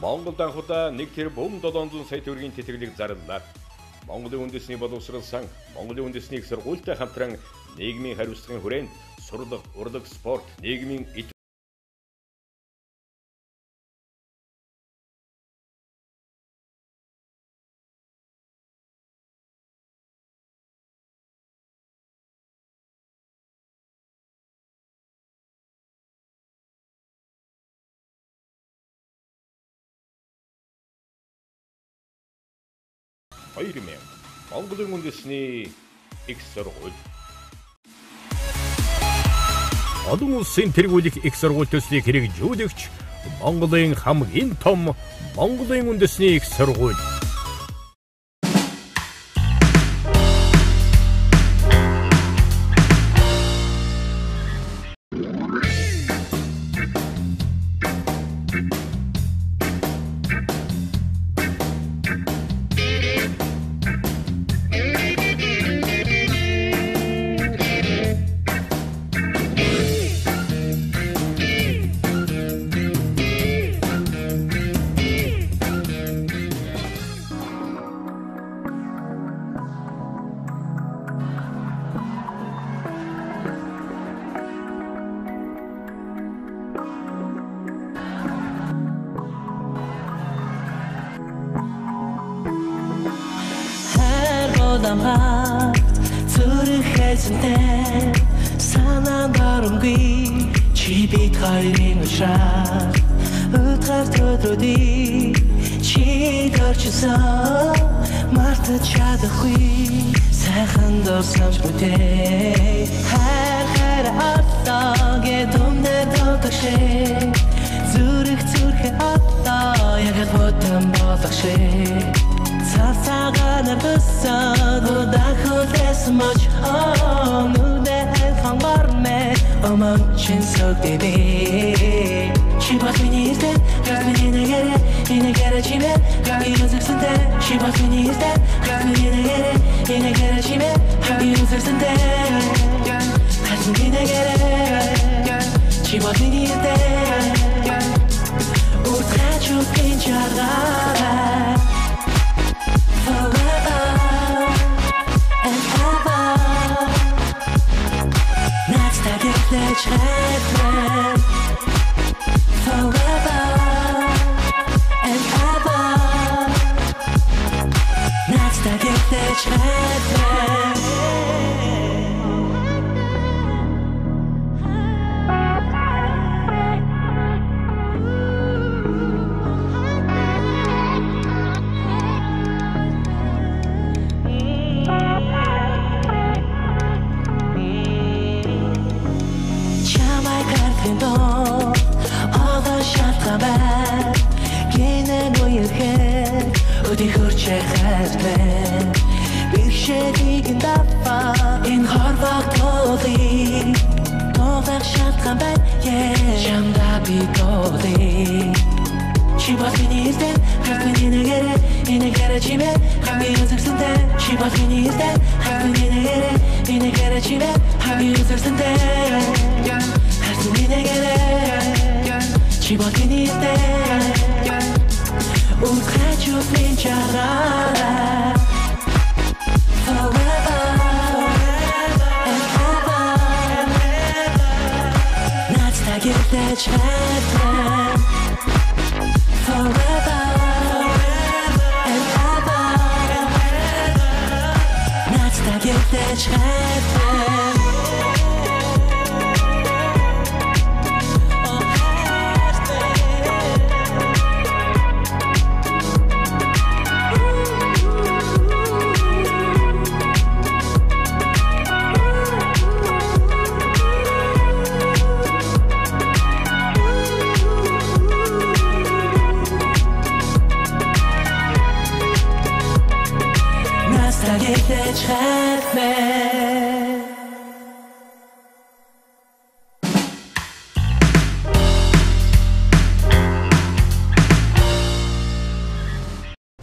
Монголд анхудаа 1,700 сая төгрөгийн тэтгэлэг зарлалаа. Монголын үндэсний боловсрол сан, Монголын үндэсний их сургуультай хамтран нийгмийн хариуцлагын хүрээнд сурлага, урлаг, спорт, нийгмийн эд 2000 Монголын үндэсний их сургууль. Олон улсын тэргүүлэх их сургууль төслийг хэрэгжүүлэгч Монголын хамгийн том Монголын үндэсний их сургууль.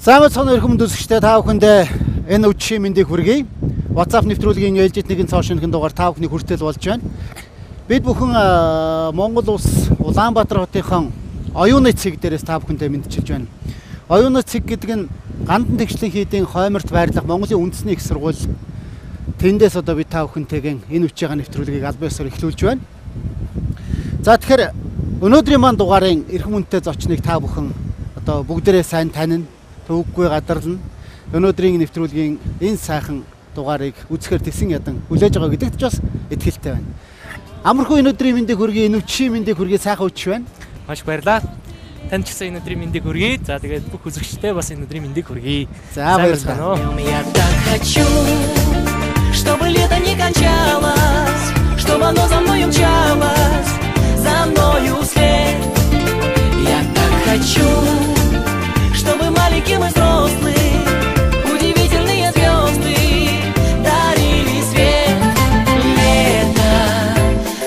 Сайн мэцхан өрхөм үзэгчдээ та бүхэндээ энэ үдшийн мэндийг хүргэе. WhatsApp нэвтрүүлгийн ээлжид нэгэн цоо шинэхэн дугаар та бүхний хүртэл болж байна. Бид бүхэн Монгол улс Улаанбаатар хотынхон Оюуны цэг дээрээс та бүхэндээ мэдчилж байна. Оюуны цэг гэдэг нь Гандан тэгшлийн хийдийн хойморт байрлах Монголын үндэсний их сургууль. Тэндээс одоо би та бүхэнтэйгээ энэ үчигээ нэвтрүүлгийг албан ёсоор эхлүүлж байна. За тэгэхээр өнөөдрийн маань дугаарын эрхэм хүндтэй зочныг та бүхэн одоо бүгдээрээ сайн танина, төвөггүй гадарлана. Өнөөдрийн нэвтрүүлгийн энэ сайхан дугаарыг үзэхээр тэсэн ядан хүлээж байгаа гэдэгт ч бас итгэлтэй байна. Амархуу өнөөдрийн мэндийг хүргэе, энэ үчийн мэндийг хүргэе, сайхан үчи байна. Маш их баярлалаа. Танд ч гэсэн энэ өдрийн мэндийг хүргэе. За тэгээд бүх үзэгчдээ бас энэ өдрийн мэндийг хүргэе. За баярлалаа. Я так хочу, чтобы лето не кончалось, чтобы оно за мною мчалось, за мною вслед. Я так хочу, чтобы маленьким и взрослым удивительные звезды дарили свет. Лето,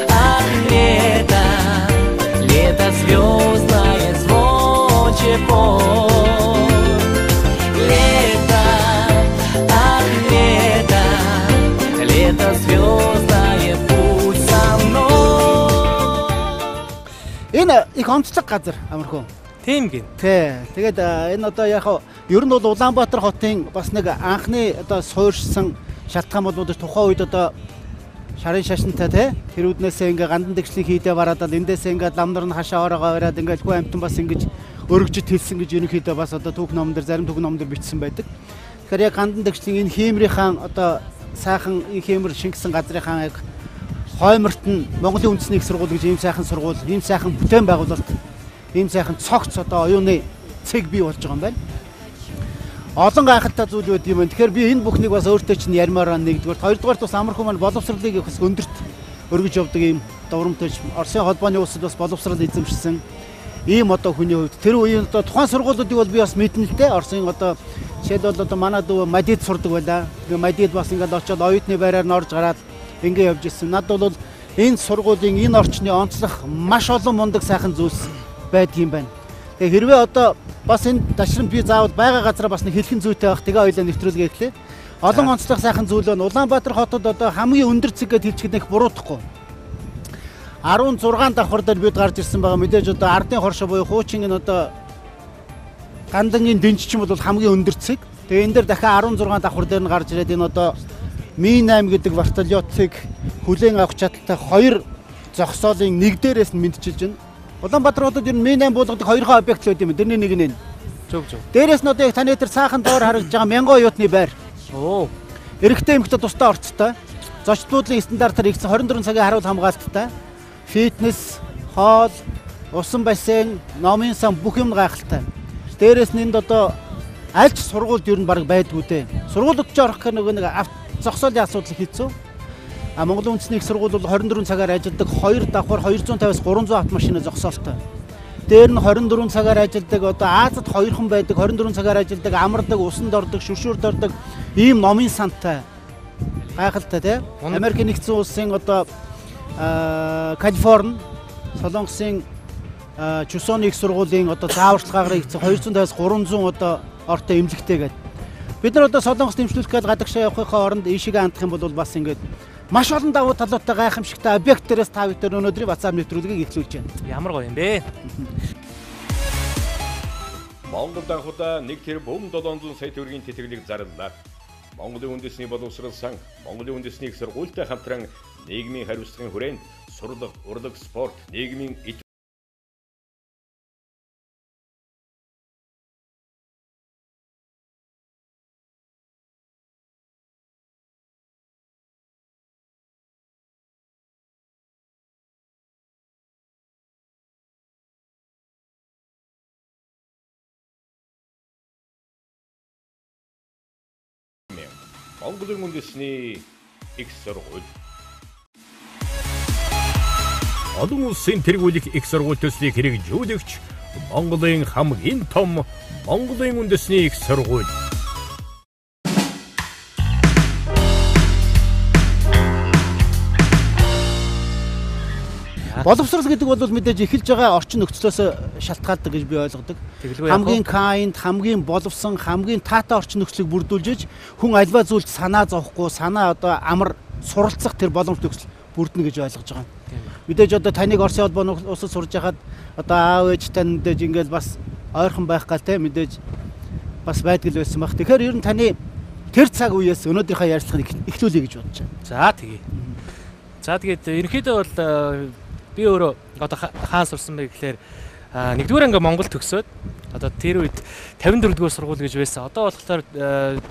ах, лето, лето звездное звонче пой. Лето, ах, лето, лето звездное, путь со мной. Энэ их онцлог газар амархуу. Тийм гин. Тэ. Тэгээд энэ одоо яг ер нь бол Улаанбаатар хотын бас нэг анхны одоо суурьшсан шалтгаан бол тухайн үед одоо шарын шашинтай те тэр үднээсээ ингээ гандан тэгшлийн хийдэ бараад л эндээсээ ингээ лам нар нь хашаа ороогоо бариад ингээ хүн амтан бас ингэж өргөжид хэлсэн гэж ерөнхийдөө бас одоо түүх номон дээр зарим түүх номон дээр бичсэн байдаг. Тэгэхээр яг гандан тэгшлийн энэ хиймрийнхаа одоо сайхан энэ хиймэр шингэсэн газрынхаа яг хойморт нь Монголын үндэсний их сургууль гэж ийм сайхан сургууль, ийм сайхан бүтээн байгуулалт, ийм сайхан цогц одоо оюуны цэг бий болж байгаа юм байна. Олон гайхалтай зүйл байд юм байна. Тэгэхээр би энэ бүхнийг бас өөртөө чинь ярмаар байна нэгдүгээр. Хоёрдугаар бас амархуу маань боловсролыг их бас өндөрт өргөж явдаг ийм довромтой Оросын холбооны улсад бас боловсрол эзэмшсэн ийм одоо хүний хувьд тэр үеийн одоо тухайн сургуулиудыг бол би бас мэднэ л дээ. Оросын одоо жишээлбэл одоо манай дүү Мадид сурдаг байлаа. Тэгээ Мадид бас ингээд очиод оюутны байраар нь орж гараад ингээ явж ирсэн. Надад бол энэ сургуулийн энэ орчны онцлох маш олон мундаг сайхан зүйлс байдгийн байна. Тэгээ хэрвээ одоо бас энэ дашрамт би заавал байгаа газараа бас нэг хэлхэн зүйтэй байх. Тэгээ хоёлаа нэвтрүүлгээ эхлэе. Олон онцлог сайхан зүйл байна. Улаанбаатар хотод одоо хамгийн өндөр цэг гэж хэлчихэхэд их буруудахгүй. 16 давхар дээр бид гарч ирсэн байгаа. Мэдээж одоо ардын хоршоо буюу хуучин энэ одоо гандангийн дэнжчин бол хамгийн өндөр цэг. Тэгээ энэ дээр дахиад 16 давхар дээр нь гарч ирээд энэ одоо Ми-8 гэдэг вертолётыг хүлээн авах чадaltaй хоёр зогсоолын нэг дээрээс нь мэдчилж байна. Улаанбаатар хотод ер нь Ми-8 буулгадаг хоёрхан объект л байд юм. Тэрний нэг нь энэ. Зөв зөв. Дээрээс нь одоо яг таны тэр сайхан доор харагдж байгаа мянган оюутны байр. Оо. Эрэгтэй эмэгтэй тусдаа орцтой. Зочд буудлын стандартаар нэгдсэн 24 цагийн харуул хамгаалттай. Фитнес, хоол, усан бассейн, номын сан бүх юм гайхалтай. Дээрээс нь энд одоо аль ч сургуульд ер нь баг байдгүй дээ. Сургуулиуд ч орох гэхээр нөгөө нэг зогсоолын асуудал хэцүү. А Монголын үндэсний их сургууль бол 24 цагаар ажилладаг 2 давхар 250-аас 300 автомашина зогсоолтой. Дээр нь 24 цагаар ажилладаг одоо Азад хоёрхан байдаг 24 цагаар ажилладаг амардаг, усанд ордог, шүршүүрд ордог ийм номын сантай. Гайхалтай тий. Америкийн нэгдсэн улсын одоо Калифорни, Солонгосын Чусоны их сургуулийн одоо зааварчилгаагаар нэгдсэн 250-аас 300 одоо ортой эмнэлэгтэй гэдэг. Бид нар одоо Солонгост дэмжлүүлэх гээд гадагшаа явахынхаа оронд ийшээгээ хандах юм бол бас ингээд маш олон давуу талуудтай гайхамшигтай объект дээрээс та бүхэн өнөөдрийн WhatsApp нэвтрүүлгийг эхлүүлж байна. Ямар гоё юм бэ? Монголд анхудаа 1,700 сая төгрөгийн тэтгэлэг зарлалаа. Монголын үндэсний боловсрол сан, Монголын үндэсний их сургуультай хамтран нийгмийн хариуцлагын хүрээнд сурлага, урлаг, спорт, нийгмийн Монголын үндэсний их сургууль. Олон улсын тэргүүлэх их сургууль төслийг хэрэгжүүлэгч Монголын хамгийн том Монголын үндэсний их сургууль. Боловсрол гэдэг бол мэдээж эхэлж байгаа орчин нөхцлөөс шалтгаалдаг гэж би ойлгодог. Хамгийн kind, хамгийн боловсон, хамгийн таатай орчин нөхцөлийг бүрдүүлж хүн альва зүйлд санаа зовхгүй, санаа одоо амар суралцах тэр боломж нөхцөл бүрдэнэ гэж ойлгож байгаа. Мэдээж одоо таныг Оросын холбооны улсад сурж байхад Одоо аав ээжтэй мэдээж ингээл бас ойрхон байх гал те мэдээж бас байдаг л байсан баг. Тэгэхээр ер нь таны тэр цаг үеэс өнөөдрийнхөө ярилцлагыг эхлүүлье гэж бодож байна. За тэгье. За тэгээд ерөнхийдөө бол би өөрөө одоо хаан сурсан бэ гэхлээр нэгдүгээр анги Монгол төгсөөд одоо тэр үед 54-р сургууль гэж байсан. Одоо болохоор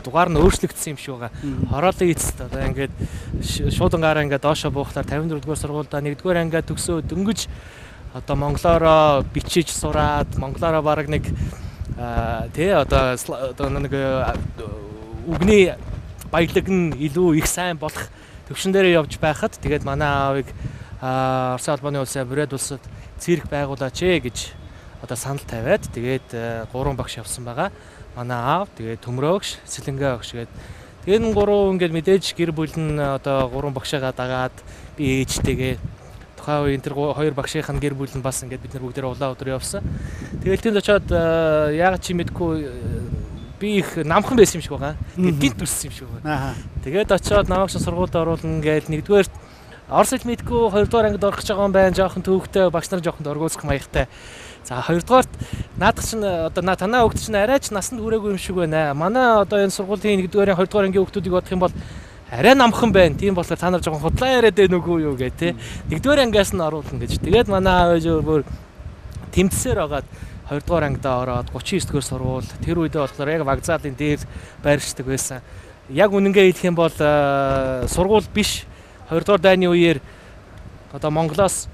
дугаар нь өөрчлөгдсөн юм шиг байгаа. Хороолын эцэст одоо ингээд шуудан гараа ингээд доошо буухлаар 54-р сургуульдаа нэгдүгээр ангиа төгсөөд дөнгөж одоо монголоороо бичиж сураад монголоороо бараг нэг тий одоо нэг үгний баялаг нь илүү их сайн болох төвшин дээр явж байхад тэгээд манай аавыг Оросын холбооны улсын Бурят улсад цирк байгуулаач ээ гэж одоо санал тавиад тэгээд 3 багш явсан байгаа. Манай аав тэгээд Төмрөөгш, Сэлэнгэ багш гээд тэгээд энэ гурван ингээд мэдээж гэр бүл нь одоо 3 багшаагаа дагаад би ээжтэйгээ тухайн үеийн тэр хоёр багшийнх нь гэр бүл нь бас ингээд бид нар бүгдээр улаан өдөр явсан. Тэгэл тэнд очиод яагаад чи мэдгүй би их намхан байсан юм шиг байгаа. Тэгээд гинт үссэн юм шиг байгаа. Тэгээд очиод намайг сургуульд оруулна гээл нэгдүгээр орос хэл мэдгүй, хоёрдугаар ангид орох гэж байгаа юм байна. Жохон төвөгтэй, багш нар жохон доргуусах маягтай. За хоёрдугаарт наадах чинь одоо танаа хүүхд чинь арай ч насанд хүрээгүй юм шиг байна. Манай одоо энэ сургуулийн нэгдүгээр, хоёрдугаар ангийн хүүхдүүдийг бодох юм бол арай намхан байна. Тийм болохоор та нар жоохон худлаа яриад байна үгүй юу гэ тэ. Нэгдүгээр ангиас нь оруулна гэж. Тэгээд манай аав ээж өөр тэмцсээр байгаад хоёрдугаар ангидаа ороод 39-р сургууль тэр үедээ болохоор яг вокзалын дээр байршдаг байсан. Яг үнэнгээ хэлэх юм бол сургууль биш. Хоёрдугаар дайны үеэр одоо Монголоос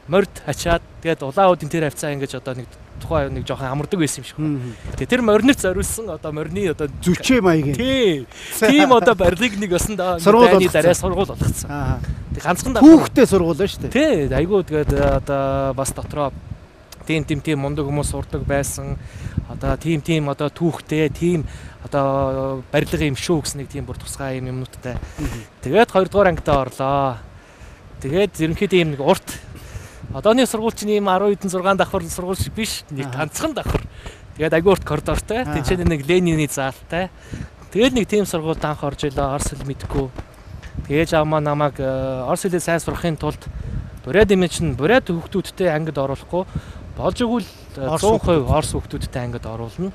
морд ачаад тэгээд улаан уудын тэр хавцаа ингэж одоо нэг тухайн нэг жоохон амардаг байсан юм шиг байна. Тэгээд тэр моринор зориулсан одоо морины одоо зүчээ маягийн. Тий. Тийм одоо барилгыг нэг өсөн дайны дараа сургууль болгоцсон. Тэг ганцхан хүүхдээ сургууль ба шүү дээ. Тий. Айгуу тэгээд одоо бас дотроо тийм мундаг хүмүүс сурдаг байсан. Одоо тийм одоо түүхтэй, тийм одоо барилга юм шүү гэсэн нэг тийм бүр тусгай юм юмнуудтай. Тэгээд хоёрдугаар ангидаа орлоо. Тэгээд ерөнхийдөө юм нэг урт одооны сургууль чинь ийм 10 хэдэн 6 давхар сургууль шиг биш. Нэг ганцхан давхар. Тэгээд айгүй урт коридортой. Тэнд нэг Лениний заалтай. Тэгээд нэг тийм сургуульд анх орж илээ. Орос хэл мэдэхгүй. Тэгээд аав маань намайг орос хэлээ сайн сурахын тулд бурайд юм чинь бурайд хүүхдүүдтэй ангид оруулахгүй болж игэл 100% орос хүүхдүүдтэй ангид оруулна.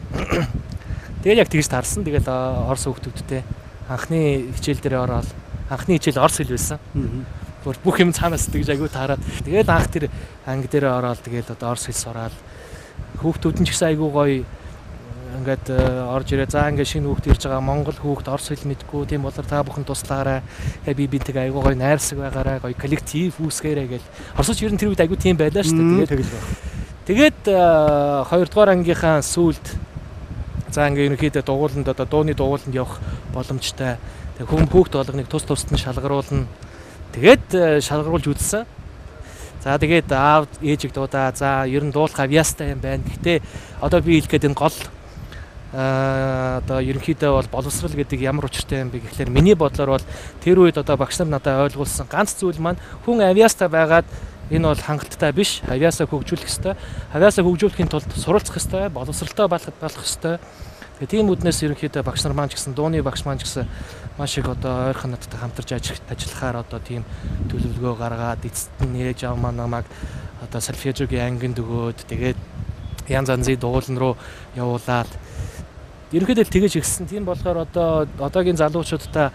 Тэгээд яг тэгж таарсан. Тэгээд орос хүүхдүүдтэй анхны хичээл дээр ороод анхны хичээл орос хэл байсан. Бүр бүх юм цаанаас тэгж айгүй таарад. Тэгээд анх тэр анги дээр ороод тэгээд одоо орос хэл сураал. Хүүхдүүд нь ч гэсэн айгүй гоё ингээд орж ирээ. За ингээд шинэ хүүхд ирж байгаа. Монгол хүүхд орос хэл мэдгүй. Тийм болохоор та бүхэн туслаарай. Тэгээ би бинтэг айгүй гоё найрсаг байгаарай. Гоё коллектив үүсгээрэй гэл. Оросч ер нь тэр үед айгүй тийм байлаа шүү дээ. Тэгээд хоёрдугаар ангийнхаа сүүлд за ингээ ерөнхийдөө дугууланд одоо дууны дугууланд явах боломжтой. Тэг хүн хүүхд болгоныг тус тусад нь шалгаруулна. Тэгээд шалгаруулж үзсэн. За тэгээд аав ээжийг дуудаа. За ер нь дуулах авьяастай юм байна. Гэхдээ одоо би хэлэх гээд энэ гол одоо ерөнхийдөө бол боловсрал гэдэг ямар учиртай юм бэ гэхлээр миний бодлоор бол тэр үед одоо багш нар надад ойлгуулсан ганц зүйл маань хүн авьяастай байгаад энэ бол хангалттай биш. Авьяасаа хөгжүүлэх ёстой. Авьяасаа хөгжүүлэхийн тулд суралцах ёстой, боловсралтай болох ёстой. Тэгээ тийм үднээс ерөнхийдөө багш нар маань ч гэсэн дууны багш маань ч гэсэн маш их одоо ойрхон надтай хамтарч ажиллахаар одоо тийм төлөвлөгөө гаргаад эцэст нь ээж аав маань намайг одоо сольфежогийн ангинд өгөөд тэгээд янз янзын дуулан руу явуулаад ерөнхийдөө тэгэж ихсэн. Тийм болохоор одоо одоогийн залуучуудаа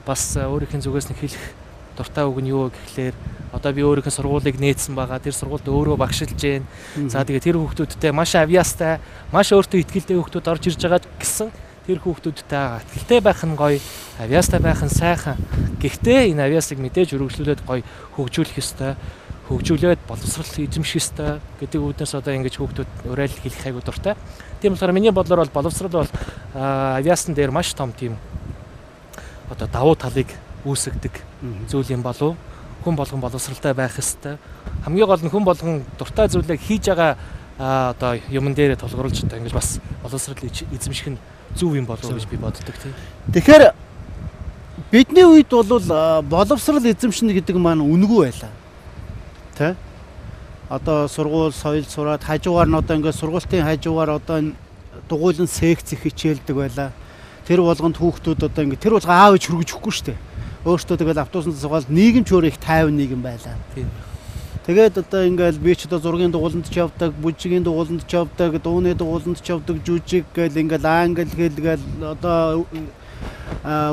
бас өөрийнх нь зүгээс нь хэлэх дуртай үг нь юу гэхлээр одоо би өөрийнх нь сургуулийг нээсэн байгаа. Тэр сургуульд өөрөө багшилж гин. За тэгээ тэр хүүхдүүдтэй маш авьяастай, маш өөртөө ихтгэлтэй хүүхдүүд орж ирж байгаа гэсэн тэр хүүхдүүдтэй ихтгэлтэй байх нь гоё, авьяастай байх нь сайхан. Гэхдээ энэ авьяасыг мэдээж өргөжлүүлээд гоё хөгжүүлэх ёстой. Хөгжүүлээд боловсрал эзэмших ёстой гэдэг үүднээс одоо ингэж хүүхдүүд уриал хэлэх айгуу дуртай. Тийм болохоор миний бодлоор бол боловсрал бол авьяасан дээр маш том тийм одоо давуу талыг үүсгдэг зүйл юм болов. Хүн болгон боловсралтай байх ёстой. Хамгийн гол нь хүн болгон дуртай зүйлээ хийж байгаа одоо юмн дээрээ тулгуурлаж одоо ингэж бас боловсрал эзэмших нь зөв юм болов гэж би боддог тийм. Тэгэхээр бидний үед бол боловсрал эзэмшнэ гэдэг маань үнэгүй байлаа. Тэ? Одоо сургууль, соёл сураад хажуугаар нь одоо ингээд сургуулийн хажуугаар одоо дугуйлан секц их хичээлдэг байлаа. Тэр болгонд хүүхдүүд одоо ингээд тэр болго аав ээж хөргөж өгөхгүй шүү дээ. Өөртөө тэгэл автобусанд суугаад нийгэм ч өөр их тайван нийгэм байлаа. Тийм. Тэгээд одоо ингээл би ч одоо зургийн дугууланд ч явдаг, бүжигийн дугууланд ч явдаг, дууны дугууланд ч явдаг, жүжиг гээл ингээл англи хэл гээл одоо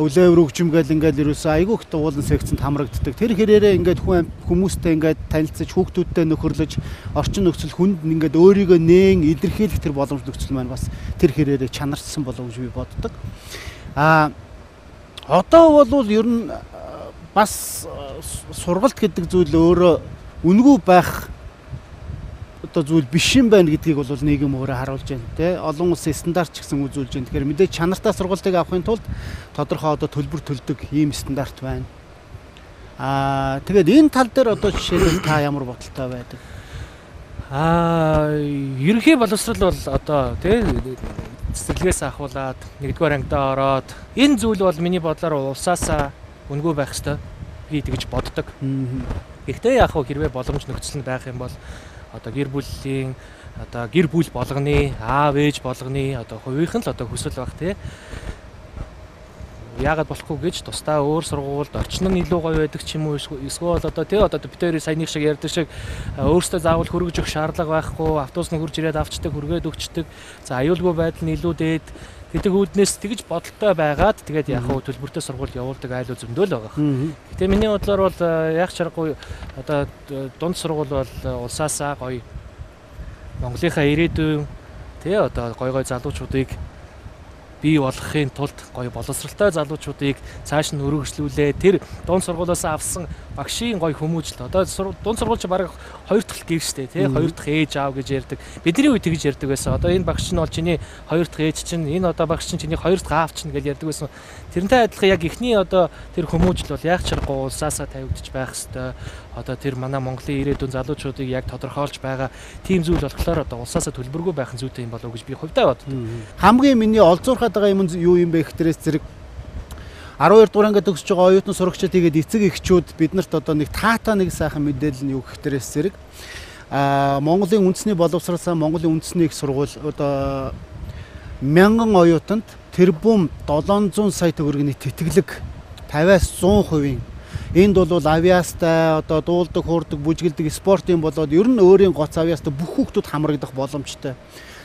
үлээвэр хөгжим гээл ингээл ерөөсөө айгүй их дугуулan секцэнд хамрагддаг. Тэр хэрээрээ ингээд хүмүүстэй ингээд танилцаж, хүүхдүүдтэй нөхөрлөж, орчин нөхцөл хүнд ингээд өөрийгөө нээн илэрхийлэх тэр боломж нөхцөл маань бас тэр хэрээрээ чанарчсан болов гэж би боддог. Одоо бол ер нь бас сургалт гэдэг зүйл өөрөө үнэгүй байх одоо зүйл биш юм байна гэдгийг бол нийгэм өөрөө харуулж байна те. Олон улсын стандарт ч гэсэн үзүүлж байна. Тэгэхээр мэдээж чанартай сургалтыг авахын тулд тодорхой одоо төлбөр төлдөг ийм стандарт байна. Тэгээд энэ тал дээр одоо жишээлбэл та ямар бодолтой байдаг? Ерөнхий боловсрол бол одоо те цэцэрлэгээс ахуулаад 1-р ангидаа ороод энэ зүйл бол миний бодлоор улсаасаа үнэгүй байх ёстой би тэгж боддог. Гэхдээ яг хөө хэрвээ боломж нөхцөл нь байх юм бол одоо гэр бүлийн одоо гэр бүл болгоны, аав ээж болгоны одоо хувийнх нь л одоо хүсэл байх тий. Яагаад болохгүй гэж тусдаа өөр сургуульд орчин нь илүү гоё байдаг ч юм уу эсвэл одоо тий одоо бид хоёрын саяных шиг ярьдаг шиг өөрсдөө заавал хөргөж өгөх шаардлага байхгүй, автобус нь хурж ирээд авчдаг, хөргөөд өгчдөг. За аюулгүй байдал нь илүү дээд гэдэг үүднээс тэгж бодолтой байгаад тэгээд яг хөө төлбөртэй сургуульд явуулдаг айлуу зөндөө л байгаа. Гэтэ миний бодлоор бол яг чаргагүй одоо дунд сургууль бол улсаасаа гоё Монголынхаа ирээдүйн тий одоо гой гой залуучуудыг бий болгохын тулд гоё боловсралтай залуучуудыг цааш нь өргөжлүүлээ. Тэр дунд сургуулиас авсан багшийн гоё хүмүүжил. Одоо дунд сургууль чи бараг хоёр дахь гэр штэ тий хоёр дахь ээж аав гэж ярьдаг. Бидний үед тэгж ярьдаг байсан. Одоо энэ багш нь бол чиний хоёр дахь ээж чинь, энэ одоо багш чинь чиний хоёр дахь аав чинь гэж ярьдаг байсан. Тэрнтэй адилхан яг эхний одоо тэр хүмүүжил бол яг чаргагүй улсаасаа тавигдчих байх хэвээр. Одоо тэр манай Монголын ирээдүйн залуучуудыг яг тодорхойлж байгаа тийм зүйл болохоор одоо улсаасаа төлбөргүй байх нь зүйтэй юм болов уу гэж би хувьдаа боддог. Хамгийн миний олзуурхаад байгаа юм юу юм бэ гэхтэрээс зэрэг 12 дугаар ангид төгсөж байгаа оюутан сурагчид тэгээд эцэг эхчүүд биднэрт одоо нэг таатай нэг сайхан мэдээлэл нь юу гэхтэрээс зэрэг Монголын үндэсний боловсролсан Монголын үндэсний их сургууль одоо 1000 оюутанд тэрбум 700 сая төгрөгийн тэтгэлэг 50-аас 100% энд бол авиастай одоо дуулдаг, хуурдаг, бүжгэлдэг спортын болоод ер нь өөрийн гоц авиастай бүх хүүхдүүд хамрагдах боломжтой.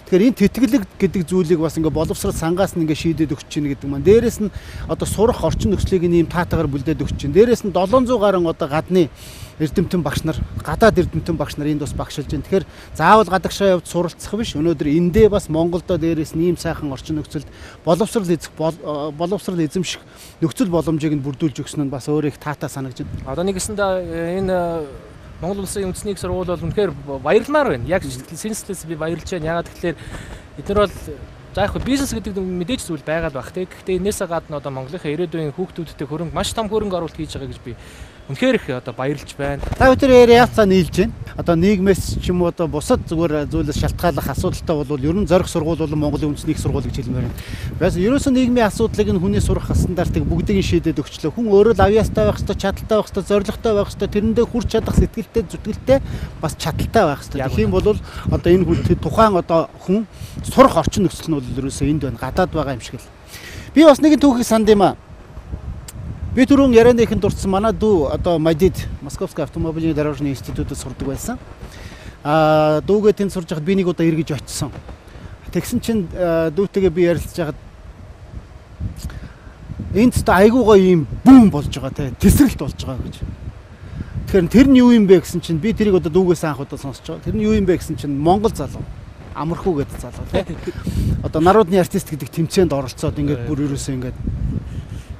Тэгэхээр энэ тэтгэлэг гэдэг зүйлийг бас ингээ боловсрол сангаас нь ингээ шийдээд өгч чинь гэдэг маань. Дээрээс нь одоо сурах орчин нөхцөлийг ийм таатагаар бүлдээд өгч чинь. Дээрээс нь 700 гаруй одоо гадны эрдэмтэн багш нар, гадаад эрдэмтэн багш нар энд бас багшилж байна. Тэгэхээр заавал гадагшаа явж суралцах биш. Өнөөдөр эндээ бас Монголдо дээрээс нь ийм сайхан орчин нөхцөлд боловсрол эзэмших нөхцөл боломжийг нь бүрдүүлж өгсөн нь бас өөрөө их таатай санагдаж байна. Одоо нэгэсэндээ энэ Монгол улсын үндэсний их сургууль бол үнэхээр баярламаар байна. Яг сэнслээс би баярлж байна. Яагаад гэвэл эдгээр бол за яг бизнес гэдэг мэдээж зүйл байгаа л бах тий. Гэхдээ энээсээ гадна одоо Монголынхаа ирээдүйн хүүхдүүдтэй хөрөнгө маш том хөрөнгө оруулалт хийж байгаа гэж би үнэхээр их одоо баярлж байна. Та бүхэн яацаа нийлж байна. Одоо нийгмээс ч юм уу одоо бусад зүгээр зүйлээс шалтгааллах асуудалтай бол ер нь зорих сургууль бол Монголын үндэсний их сургууль гэж хэлмээр байна. Бас ерөөсөө нийгмийн асуудлыг нь хүний сурах стандартыг бүгдийг нь шийдээд өгчлөө. Хүн өөрөө л авьяастай байх ёстой, чадaltaй байх ёстой, зорилготой байх ёстой, тэрэндээ хүрч чадах сэтгэлтэй, зүтгэлтэй бас чадaltaй байх ёстой. Тэгэх юм бол одоо энэ хүн тухайн одоо хүн сурах орчин нөхцөл нь бол ерөөсөө энд байна. Гадаад байгаа юм шиг л. Би бас нэгэн түүхийг санд юм аа. Би түрүүн ярианы ихэнд дурдсан манай дүү одоо Мадид Московский автомобилийн дорожный институтад сурдаг байсан. Дүүгээ тэнд сурж байхад би нэг удаа эргэж очсон. Тэгсэн чинь дүүтэйгээ би ярилцж байхад энд ч айгүй гоё юм бүүн болж байгаа те тесрэлт болж байгаа гэж. Тэгэхээр тэр нь юу юм бэ гэсэн чинь би тэрийг одоо дүүгээс анх удаа сонсож байгаа. Тэр нь юу юм бэ гэсэн чинь Монгол залуу Амархүү гэдэг залуу те. Одоо народны артист гэдэг тэмцээнд оролцоод ингээд бүр ерөөсөө ингээд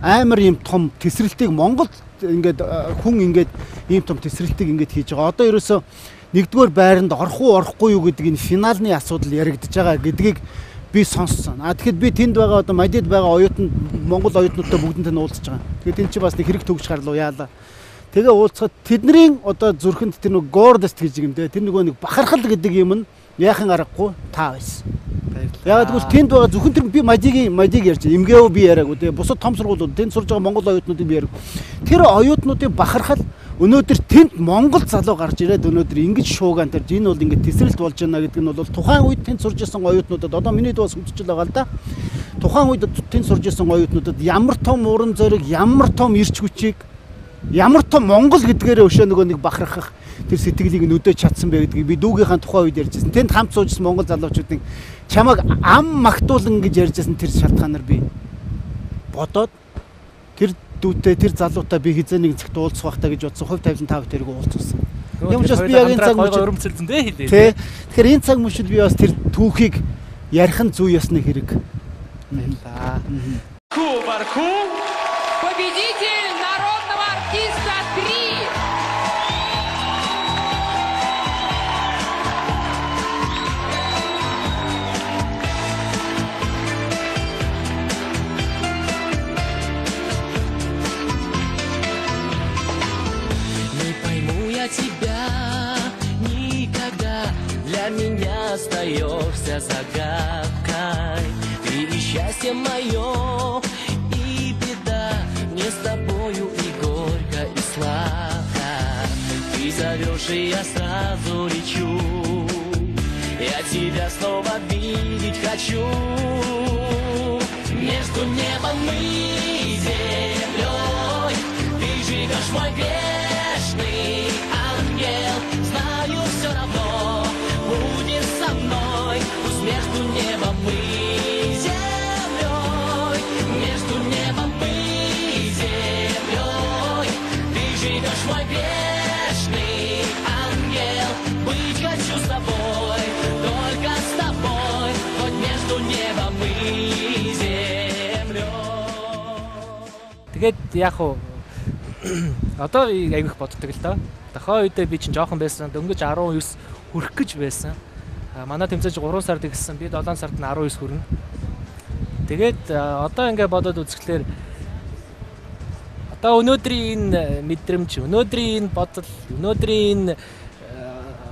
амар юм том тесрэлтийг Монгол ингээд хүн ингээд ийм том тесрэлтийг ингээд хийж байгаа. Одоо ерөөсөө нэгдүгээр байранд орох уу орохгүй юу гэдэг энэ финалны асуудал яригдж байгаа гэдгийг би сонссон. А тэгэхэд би тэнд байгаа одоо Мадид байгаа оюутан Монгол оюутнуудтай бүгдэнтэй нь уулзж байгаа. Тэгээд энэ чи бас нэг хэрэг төгж гарлуу яалаа. Тэгээ уулзахад тэдний одоо зүрхэнд тэр нэг гордост гэж юм те. Тэр нөгөө нэг бахархал гэдэг юм нь яахан аргагүй та байсан. Яг тэгвэл тэнд байгаа зөвхөн тэр би Мадиг ярьж байна. МГУ би яриаггүй те. Бусад том сургуулиуд тэнд сурж байгаа Монгол оюутнуудыг би яриаг. Тэр оюутнуудын бахархал өнөөдөр тэнд Монгол залуу гарч ирээд өнөөдөр ингэж шуугаан тэр энэ бол ингэж тесрэлт болж байна гэдэг нь бол тухайн үед тэнд сурж исэн оюутнуудад одоо миний дүү бас хүчил байгаа л да. Тухайн үед тэнд сурж исэн оюутнуудад ямар том уран зориг, ямар том эрч хүчийг Ямар том Монгол гэдгээрээ өшөө нөгөө нэг бахархах тэр сэтгэлийг нүдэж чадсан бэ гэдгийг би дүүгийнхаа тухайн үед ярьжсэн. Тэнд хамт суужсэн Монгол залуучуудын чамайг ам магтуулан гэж ярьжсэн тэр шалтгаанаар би бодоод тэр дүүтэй тэр залуутай би хизээ нэг цагт уулзах байхтаа гэж бодсон. 55% тэрэг уулзсан. Юм учраас би яг энэ цаг мөчид өрөмцөлдөн дээ хэлээ. Тэ. Тэгэхээр энэ цаг мөчид би бас тэр түүхийг ярих нь зүй ёсны хэрэг. Баярлаа. Кубарку. Победитель народного артиста 3. Не пойму я тебя никогда, для меня остаешься загадкой. Ты и счастье мое, и беда, мне с тобою и горько, и сладко. Ты зовешь, и я сразу лечу, я тебя снова видеть хочу. Между небом и землей ты живешь, мой грешный ангел. Знаю, все равно будешь со мной, пусть между небом и землей, между небом и землей ты живешь, мой грешный ангел. Быть хочу с тобой, только с тобой, хоть между небом и землей. Тэгээд яг уу одоо айгүйх боддог л доо. Тохоо үедээ би чинь жоохон байсан. Дөнгөж 19 хүрэх гэж байсан. Манай тэмцээж 3 сард ихсэн. Би 7 сард нь 19 хүрнэ. Тэгээд одоо ингээ бодоод үзэхлээр одоо өнөөдрийн энэ мэдрэмж, өнөөдрийн энэ бодол, өнөөдрийн энэ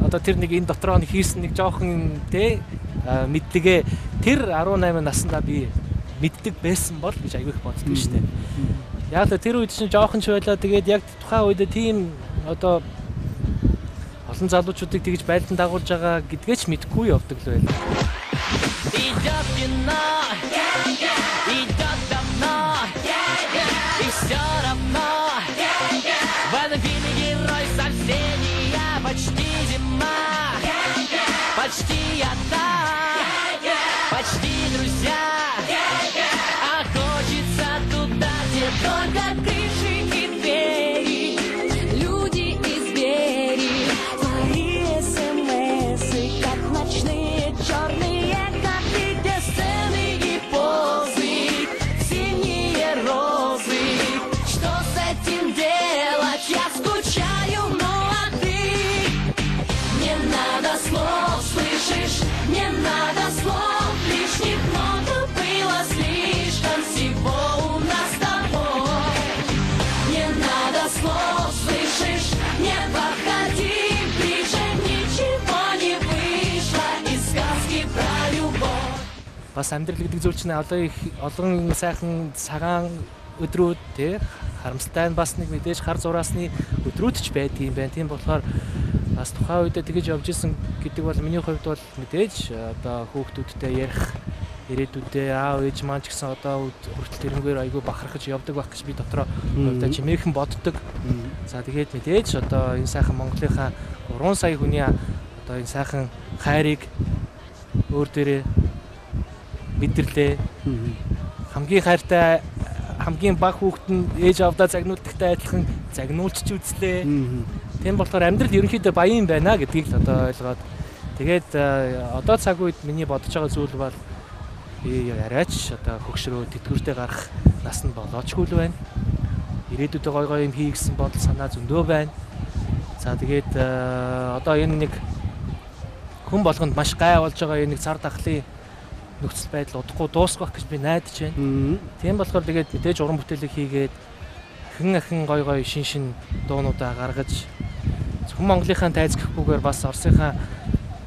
одоо тэр нэг энэ дотроо нь хийсэн нэг жоохон тэ мэдлэгээ тэр 18 наснда би мэддэг байсан бол гэж айгүйх боддог шүү дээ. Яг л тэр үед чинь жоохон ч байлаа. Тэгээд яг тухайн үед тийм одоо олон залуучуудыг тэгж байлдан дагуулж байгаа гэдгээ ч мэдэхгүй явдаг л байлаа. Идет кино, идет давно, и все равно в этом фильме герой совсем не я. Почти зима, почти одна, почти друзья, а хочется туда, где только крыши и двери, люди и звери. Твои смсы, как ночные черные коты, где сцены и позы, синие розы. Что с этим делать? Я скучаю, ну а ты? Не надо слов, слышишь? Не надо слов лишних, много было слишком всего у нас с тобой. Не надо слов, слышишь? Не подходи ближе, ничего не вышло из сказки про любовь. Бас амьдрал гэдэг зүйл чинь олон их олон сайхан цагаан өдрүүд тий харамсалтай нь бас нэг мэдээж хар зураасны өдрүүд ч байдаг юм байна. Тийм болохоор бас тухайн үедээ тэгэж явж исэн гэдэг бол миний хувьд бол мэдээж одоо хүүхдүүдтэй ярих, ирээдүйдээ аав ээж маань ч гэсэн одоо хүртэл тэрнгээр айгүй бахархаж явдаг байх гэж би дотроо хувьдаа чимээхэн боддог. За тэгээд мэдээж одоо энэ сайхан Монголынхаа 3 сая хүний одоо энэ сайхан хайрыг өөр дээрээ мэдэрлээ. Хамгийн хайртай хамгийн бага хүүхэд нь ээж аавдаа загнуулдагтай адилхан загнуулч ч үзлээ. Тийм болохоор амьдрал ерөнхийдөө баян байна гэдгийг л одоо ойлгоод тэгээд одоо цаг үед миний бодож байгаа зүйл бол би арайч одоо хөгшрөө тэтгэвртэй гарах нас нь болоочгүй л байна. Ирээдүйдээ гой гой юм хий гэсэн бодол санаа зөндөө байна. За тэгээд одоо энэ нэг хүн болгонд маш гай болж байгаа энэ нэг цар тахлын нөхцөл байдал удахгүй дуусах гэж би найдаж байна. Тийм болохоор тэгээд мэдээж уран бүтээлийг хийгээд ахин ахин гой гой шин шин дуунуудаа гаргаж зөвхөн Монголынхаа тайз гэхгүйгээр бас Оросынхаа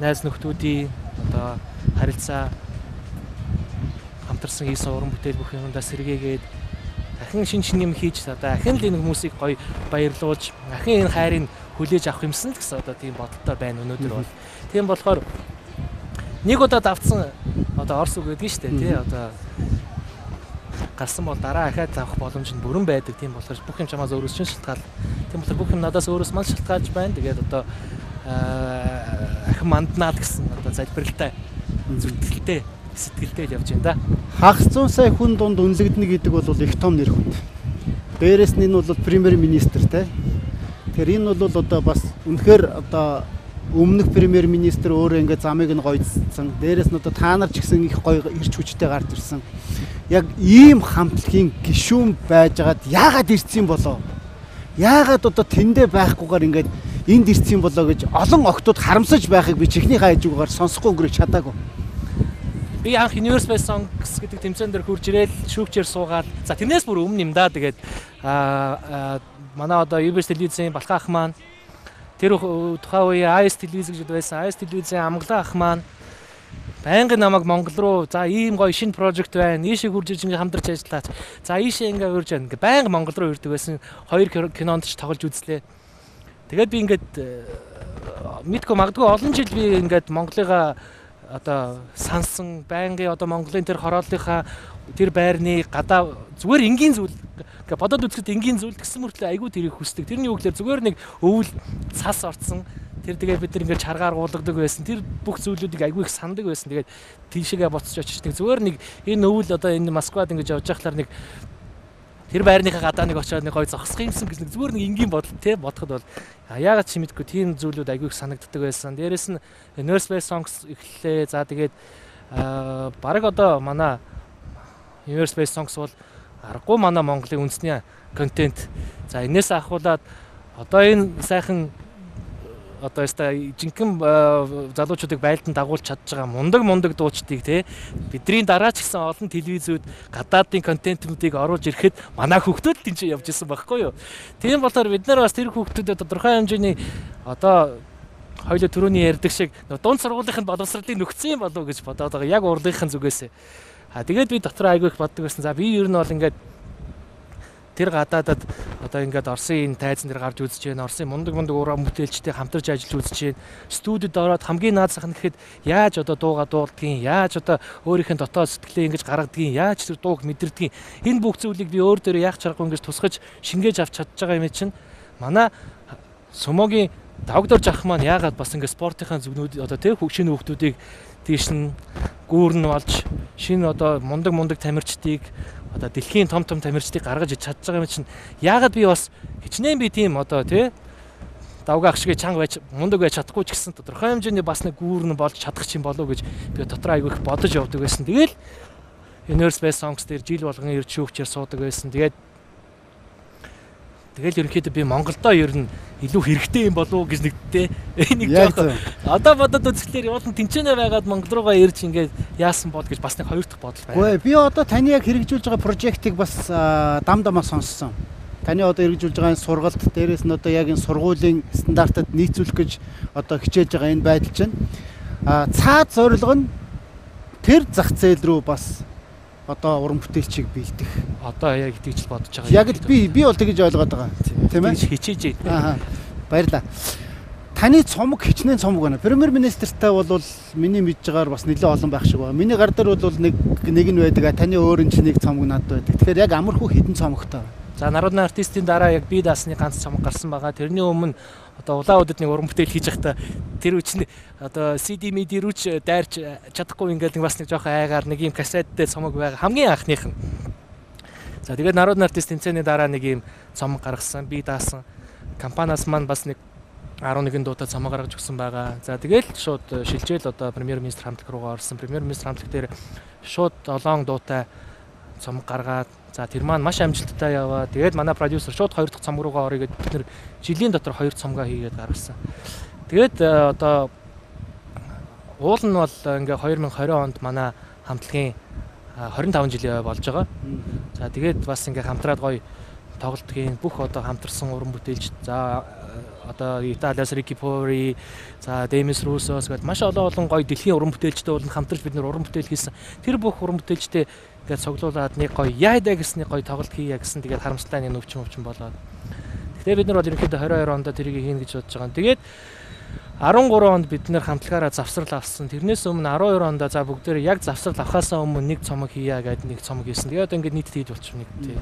найз нөхдүүдийн одоо харилцаа хамтарсан хийсэн уран бүтээл бүх юмдаа сэргээгээд ахин шин шин юм хийж одоо ахин л энэ хүмүүсийг гоё баярлуулж ахин энэ хайрыг хүлээж авах юмсан л гэсэн одоо тийм бодолтой байна өнөөдөр бол. Тийм болохоор нэг удаа давтсан одоо Орос үг гэдэг нь шүү дээ тий одоо Гарсан бол дараа ахаад авах боломж нь бүрэн байдаг. Тийм болохоор бүх юм чамаас өөрөөс чинь шалтгаал. Тийм болохоор бүх юм надаас өөрөөс мал шалтгаалж байна. Тэгээд одоо ахин манднаа л гэсэн одоо залбиралтай, зүтгэлтэй, сэтгэлтэй л явж байна да. Хагас 100 сая хүн дунд үнэлэгдэнэ гэдэг бол их том нэр хүнд. Дээрээс нь энэ бол премьер министр те. Тэгэхээр энэ бол одоо бас үнэхээр одоо өмнөх премьер министр өөрөө ингээд замыг нь гойдсон. Дээрээс нь одоо та нар ч гэсэн их гоё ирч хүчтэй гарч ирсэн. Яг ийм хамтлагийн гишүүн байжгаад яагаад ирсэн болоо? Яагаад одоо тэндээ байхгүйгээр ингээд энд ирсэн болоо гэж олон октод харамсаж байхыг би чихний хажуугаар сонсохгүй өнгөрөх чадаагүй. Би анх Universe by Songs гэдэг тэмцээн дээр хурж ирээл шүүгчээр суугаад, за тэрнээс бүр өмнө юм да. Тэгээд манай одоо UBS телевизийн Балхан ах маань, тэр тухайн үеийн AS телевиз гэж байсан. AS телевизийн Амгалан ах маань байнгын намайг Монгол руу, за ийм гоё шинэ прожект байна. Ийшээ хурж ирж ингээ хамтарч ажиллаач. За ийшээ ингээ урьж байна. Ингээ байнга Монгол руу ирдэг байсан. Хоёр кинонд ч тоглож үзлээ. Тэгээд би ингээд мэдгүй магадгүй олон жил би ингээд Монголыгаа одоо сансан, байнгын одоо Монголын тэр хорооллынхаа тэр байрны гадаа зүгээр энгийн зүйл ингээ бодоод үзэхэд энгийн зүйл гэсэн мөртлөө айгүй тэрийг хүсдэг. Тэрний юу гэхээр зүгээр нэг өвөл цас орцсон. Тэр тэгээ бид нар ингээд чаргаар уулгадаг байсан. Тэр бүх зүйлүүдийг айгүй их сандаг байсан. Тэгээд тийшээгээ буцаж очиж нэг зүгээр нэг энэ өвөл одоо энэ Москвад ингэж явж байхлаар нэг тэр байрныхаа гадаа нэг очиод нэг гой зогсох юмсан гэж нэг зүгээр нэг энгийн бодол те бодоход бол яагаад ч мэдгүй тийм зүйлүүд айгүй их санагддаг байсан. Дээрээс нь Universe by Songs эхэллээ. За тэгээд бараг одоо манай Universe by Songs бол аргагүй манай Монголын үндэсний контент. За энээс ахуулаад одоо энэ сайхан одоо яста жинхэнэ залуучуудыг байлдан дагуулж чадж байгаа мундаг дуучдыг те бидний дараа ч гэсэн олон телевизүүд гадаадын контентүүдийг оруулж ирэхэд манай хүүхдүүд л тийч явж исэн байхгүй юу. Тийм болохоор бид нар бас тэр хүүхдүүдэд тодорхой хэмжээний одоо хоёулаа түрүүний ярьдаг шиг дунд сургуулийнхын боловсролыг нөхцөн юм болов уу гэж бодоод байгаа. Яг урлагийнхан зүгээсээ. А тэгээд би дотор айгүй их боддог байсан. За би ер нь бол ингээд тэр гадаадад одоо ингээд Оросын энэ тайзан дээр гарч үзэж байна. Оросын мундаг уран бүтээлчтэй хамтарч ажиллаж үзэж байна. Студид ороод хамгийн наад зах нь гэхэд яаж одоо дууга дуулдгийг, яаж одоо өөрийнх нь дотоод сэтгэлээ ингэж гаргадгийг, яаж тэр дууг мэдэрдгийг, энэ бүх зүйлийг би өөр дээрээ яах чаргагүй ингэж тусгаж шингээж авч чадж байгаа юм чинь манай Сумогийн давгдорж ах маань яагаад бас ингээд спортынхаа зүгнүүд одоо тэр шинэ хүүхдүүдийг тийш нь гүүрн болж шинэ одоо мундаг тамирчдыг одоо дэлхийн том тамирчдыг гаргаж чадж байгаа юм чинь яагаад би бас хичнээн би тийм одоо тий давгаа ах шиг чанга байж мундаг байж чадахгүй ч гэсэн тодорхой хэмжээний бас нэг гүүрн болж чадах юм болов уу гэж би дотроо айгүй их бодож явдаг байсан. Тэгэл Universe by Songs дээр жил болгон ирж шүүгчээр суудаг байсан. Тэгээд тэгэл ерөнхийдөө би Монголдоо ер нь илүү хэрэгтэй юм болов уу гэж нэгдтэй. Нэг жоох одоо бодод үзэхлээр явуулан тэнцэнэ байгаад Монгол руугаа ирж ингээд яасан бол гэж бас нэг хоёр дахь бодол байна. Үгүй би одоо таны яг хэрэгжүүлж байгаа прожектыг бас дам дамаа сонссон. Таны одоо хэрэгжүүлж байгаа энэ сургалт дээрээс нь одоо яг энэ сургуулийн стандартад нийцүүлэх гэж одоо хичээж байгаа энэ байдал чинь цаад зорилго нь тэр зах зээл рүү бас одоо уран бүтээлчийг бэлдэх. Одоо яг тэгж л бодож байгаа. Яг л би бол тэгж ойлгоод байгаа. Тийм ээ. Тэгж хичээж байна. Аа. Баярлалаа. Таны цомог хичнээн цомог байна. Премьер министртэй бол миний мэдж байгаагаар бас нэлээд олон байх шиг байна. Миний гар дээр бол нэг нь байдаг. Таны өөр нь ч нэг цомог надад байдаг. Тэгэхээр яг амархуу хэдэн цомогтой байна? За народны артистийн дараа яг би даасны ганц цомог гарсан байгаа. Тэрний өмнө одоо улаан үдэд нэг уран бүтээл хийж байхдаа тэр үчи одоо CD MD рүү ч дайрч чадахгүй ингээд нэг бас нэг жоохон айгаар нэг юм кассеттэй цомог байгаа. Хамгийн анхных нь. За тэгээд народны артист тэмцээний дараа нэг юм цомог гаргасан. Би даасан. Компаниас маань бас нэг 11 дуутай цомог гаргаж өгсөн байгаа. За тэгэл шууд шилжээл одоо премьер министр хамтлаг руугаа орсон. Премьер министр хамтлаг дээр шууд 7 дуутай цомог гаргаад за тэр маань маш амжилттай яваа. Тэгээд манай продюсер шууд хоёр дахь цомог руугаа орё гэдээ бид нэр жилийн дотор хоёр цомгоо хийгээд гаргасан. Тэгээд одоо уул нь бол ингээ 2020 онд манай хамтлагийн 25 жилийн болж байгаа. За тэгээд бас ингээ хамтраад гоё тоглолтгийн бүх одоо хамтарсан уран бүтээлч за одоо Италиас Рики Пори, за Демис Русос гэдээ маш олон гоё дэлхийн уран бүтээлчтэй бол хамтарч бид нэр уран бүтээл хийсэн. Тэр бүх уран бүтээлчтэй ингээд цуглуулад нэг гоё яйда гэсэн нэг гоё тоглолт хийя гэсэн тэгээд харамсалтай нэг өвчин болоод. Тэгэхээр бид нар бол ерөнхийдөө 22 онд тэрийг хийнэ гэж бодож байгаа. Тэгээд 13 онд бид нэр хамтлагаараа завсрал авсан. Тэрнээс өмнө 12 онд за бүгдээрээ яг завсрал авахаасаа өмнө нэг цомог хийя гэдэг нэг цомог хийсэн. Тэгээд одоо ингээд нийт хийж болчих нэг тий.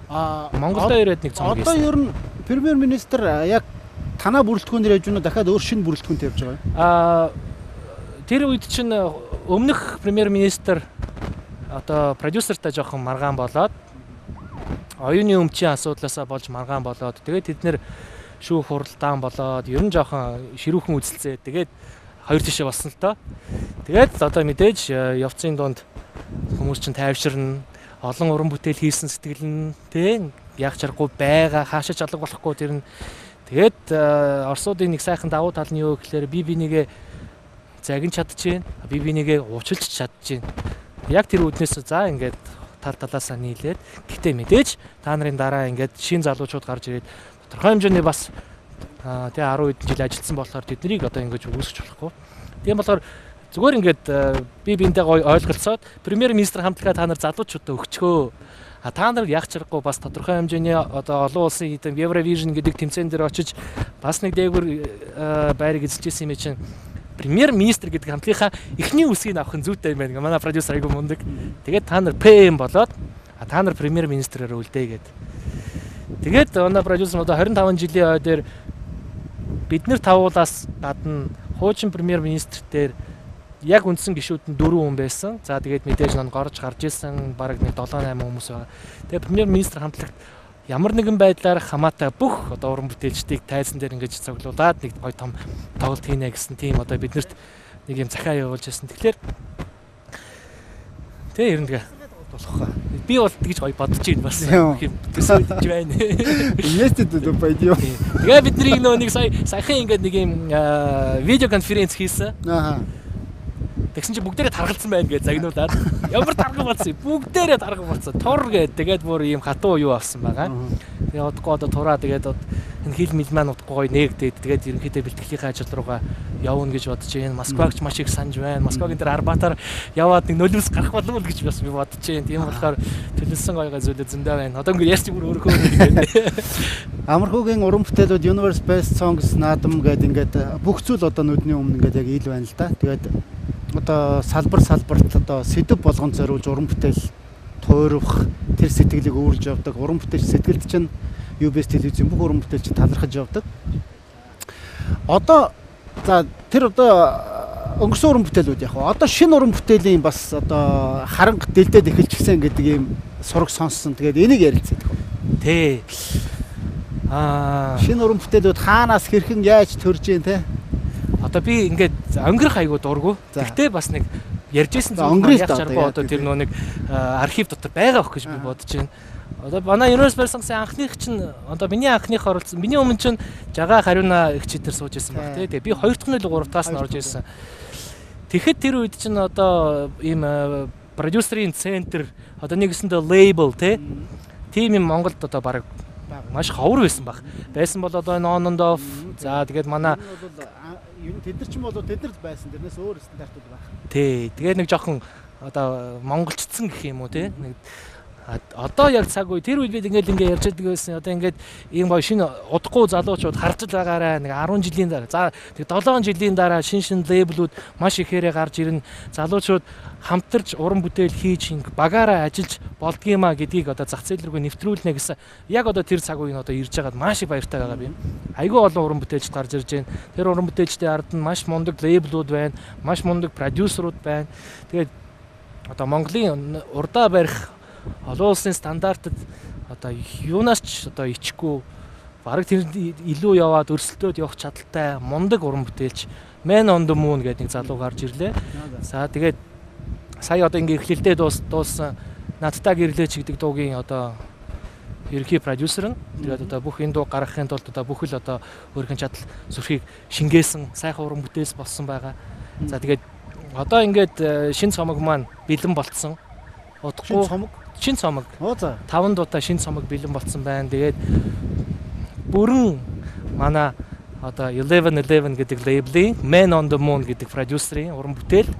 Монголд ирээд нэг цомог хийсэн. Одоо ер нь премьер-министр яг танаа бүрэлдэхүүнээр явж байна уу? Дахиад өөр шинэ бүрэлдэхүүнтэй явж байгаа юу? Тэр үед чинь өмнөх премьер-министр одоо продюсертай жоохон маргаан болоод оюуны өмчийн асуудлаасаа болж маргаан болоод тэгээд тэд нэр шүүх хуралдаан болоод ер нь жоохон ширүүхэн үзэлцээ. Тэгээд хоёр тишээ болсон л доо. Тэгээд одоо мэдээж явцын дунд хүмүүс чинь тайвширна, олон уран бүтээл хийсэн сэтгэл нь тий яг чаргагүй байгаа, хаашаа ч алга болохгүй тэр нь. Тэгээд Оросуудын нэг сайхан давуу тал нь юу гэхээр би бинийгээ загин чадчихээн, би бинийгээ уучлж чадчихээн. Яг тэр үүднээс за ингээд тал талаасаа нийлээд гэтээ мэдээж та нарын дараа ингээд шин залуучууд гарч ирээд тодорхой хэмжээний бас тий 10 хэдэн жил ажилласан болохоор тэднийг одоо ингэж үүсгэж болохгүй. Тийм болохоор зүгээр ингээд би биентэй гоё ойлголцоод премьер-министр хамтлагаа та нар залуучуудаа өгчхөө. А та нар яг чаргагүй бас тодорхой хэмжээний одоо олон улсын хэдэн Eurovision гэдэг тэмцээн дээр очиж бас нэг дээгүүр байрыг эзэлж исэн юм чинь премьер-министр гэдэг хамтлагийнхаа эхний үсгийг авах нь зүйтэй юм байна. Манай продюсер айгүй мундаг. Тэгээд та нар ПМ болоод та нар премьер-министрээр үлдээ гэд. Тэгээд манай продюсер одоо 25 жилийн ой дээр бид нэр тавуулаас гадна хуучин премьер-министр дээр яг үндсэн гишүүд нь 4 хүн байсан. За тэгээд мэдээж нон горж гарч исэн бараг нэг 7 8 хүмүүс байгаа. Тэгээд премьер-министр хамтлагт ямар нэгэн байдлаар хамаатай бүх одоо уран бүтээлчдийг тайзан дээр ингэж цоглуулад нэг гоё том тоглолт хийнэ гэсэн тийм одоо биднэрт нэг юм захиа явуулж байсан. Тэгэхээр тэг ер нь тэгээ болох хаа. Би бол тэгж гоё бодож байна бас юм төсөөлж байна. Вместе туда пойдём. Тэгээ бидний нөө нэг сая саяхан ингээд нэг юм видео конференц хийсэн. Аа. Тэгсэн чинь бүгдээрээ таргалцсан байна гэж загнуулаад. Ямар таргал болсон юм? Бүгдээрээ таргал болсон. Тур гээд тэгээд бүр ийм хатуу юу авсан байгаа. Тэгээ удахгүй одоо тураа тэгээд энэ хил мэл маань удахгүй гоё нээгдээд тэгээд ерөнхийдөө бэлтгэлийнхээ ажил руугаа явна гэж бодож байна. Москвагч маш их санаж байна. Москвагийн дээр Арбатаар яваад нэг нулимс гарах болов уу гэж бас би бодож байна. Тийм болохоор төлөлсөн гоё гоё зүйлээ зөндөө байна. Одоо ингэ ярьж бүр өөрөө ингээд. Амархуугийн уран бүтээлүүд Universe Best Songs наадам гээд ингээд бүх зүйл одоо нүдний өмнө ингээд яг ил байна л да. Тэгээд одоо салбар салбарт одоо сэдэв болгон зориулж уран бүтээл туйрах тэр сэтгэлийг өөрлөж явдаг. Уран бүтээлч сэтгэлд чинь UBS телевизийн бүх уран бүтээлч талархаж явдаг. Одоо за тэр одоо өнгөрсөн уран бүтээлүүд яг одоо шинэ уран бүтээлийн бас одоо харанга дэлдээд эхэлчихсэн гэдэг ийм сураг сонссон. Тэгээд энийг ярилцдаг. Тий. Шинэ уран бүтээлүүд хаанаас хэрхэн яаж төрж гин те? Одоо би ингээд өнгөрөх айгуу дургу. Тэгтээ бас нэг ярьж исэн зүйл яг чаргагүй одоо тэр нөө нэг архив дотор байгаа өх гэж би бодож байна. Одоо манай Universe Best Songs-ын анхных чинь одоо миний анхных оролцсон. Миний өмнө чинь Жага Хариуна их читэр сууж исэн баг тий. Тэгээ би 2 дахь нь 3 дахьаас нь орж ирсэн. Тэгэхэд тэр үед чинь одоо ийм продюсерийн центр одоо нэгэсэндээ лейбл тий. Тийм юм Монголд одоо баг маш ховор байсан баг. Байсан бол одоо энэ on and off. За тэгээд манай ер нь тэд нар ч юм бол тэд нар байсан. Тэрнээс өөр стандартууд байх. Тий. Тэгээд нэг жоохон одоо монголчдсан гэх юм уу тий. Нэг одоо яг цаг үе тэр үед бид ингээд ингээд ярьж байдаг байсан. Одоо ингээд ийм гоё шинэ удахгүй залуучууд харж л байгаарай. Нэг 10 жилийн дараа. За тэг 7 жилийн дараа шин шин лейблүүд маш ихээрээ гарч ирнэ. Залуучууд хамтарч уран бүтээл хийж ингэ багаараа ажиллаж болдгиймаа гэдгийг одоо зах зээл рүү нэвтрүүлнэ гэсэн яг одоо тэр цаг үе нь одоо ирж байгаад маш их баяртай байгаа юм. Айгүй олон уран бүтээлчд гарч ирж байна. Тэр уран бүтээлчдийн ард нь маш мундаг лейблүүд байна, маш мундаг продюсерууд байна. Тэгээд одоо Монголын урдаа барих олон улсын стандартад одоо юунаас ч одоо ичихгүй бараг тэр илүү яваад өрсөлдөөд явах чадaltaй мундаг уран бүтээлч Man on the Moon гэдэг нэг залуу гарч ирлээ. За тэгээд сая одоо ингээ эхлэлдээ дууссан Надтай гэрлээч гэдэг дуугийн одоо ерөнхий продюсер нь. Тэгээд одоо бүх энэ дуу гаргахын тулд одоо бүхэл одоо өөрийнх нь чадал зүрхийг шингээсэн сайхан уран бүтээлс болсон байгаа. За тэгээд одоо ингээд шин цомог маань бэлэн болцсон. Удахгүй шин цомог. 5 дуутай шин цомог бэлэн болцсон байна. Тэгээд бүрэн манай одоо 1111 гэдэг лейблийн Man on the Moon гэдэг продюсерийн уран бүтээл.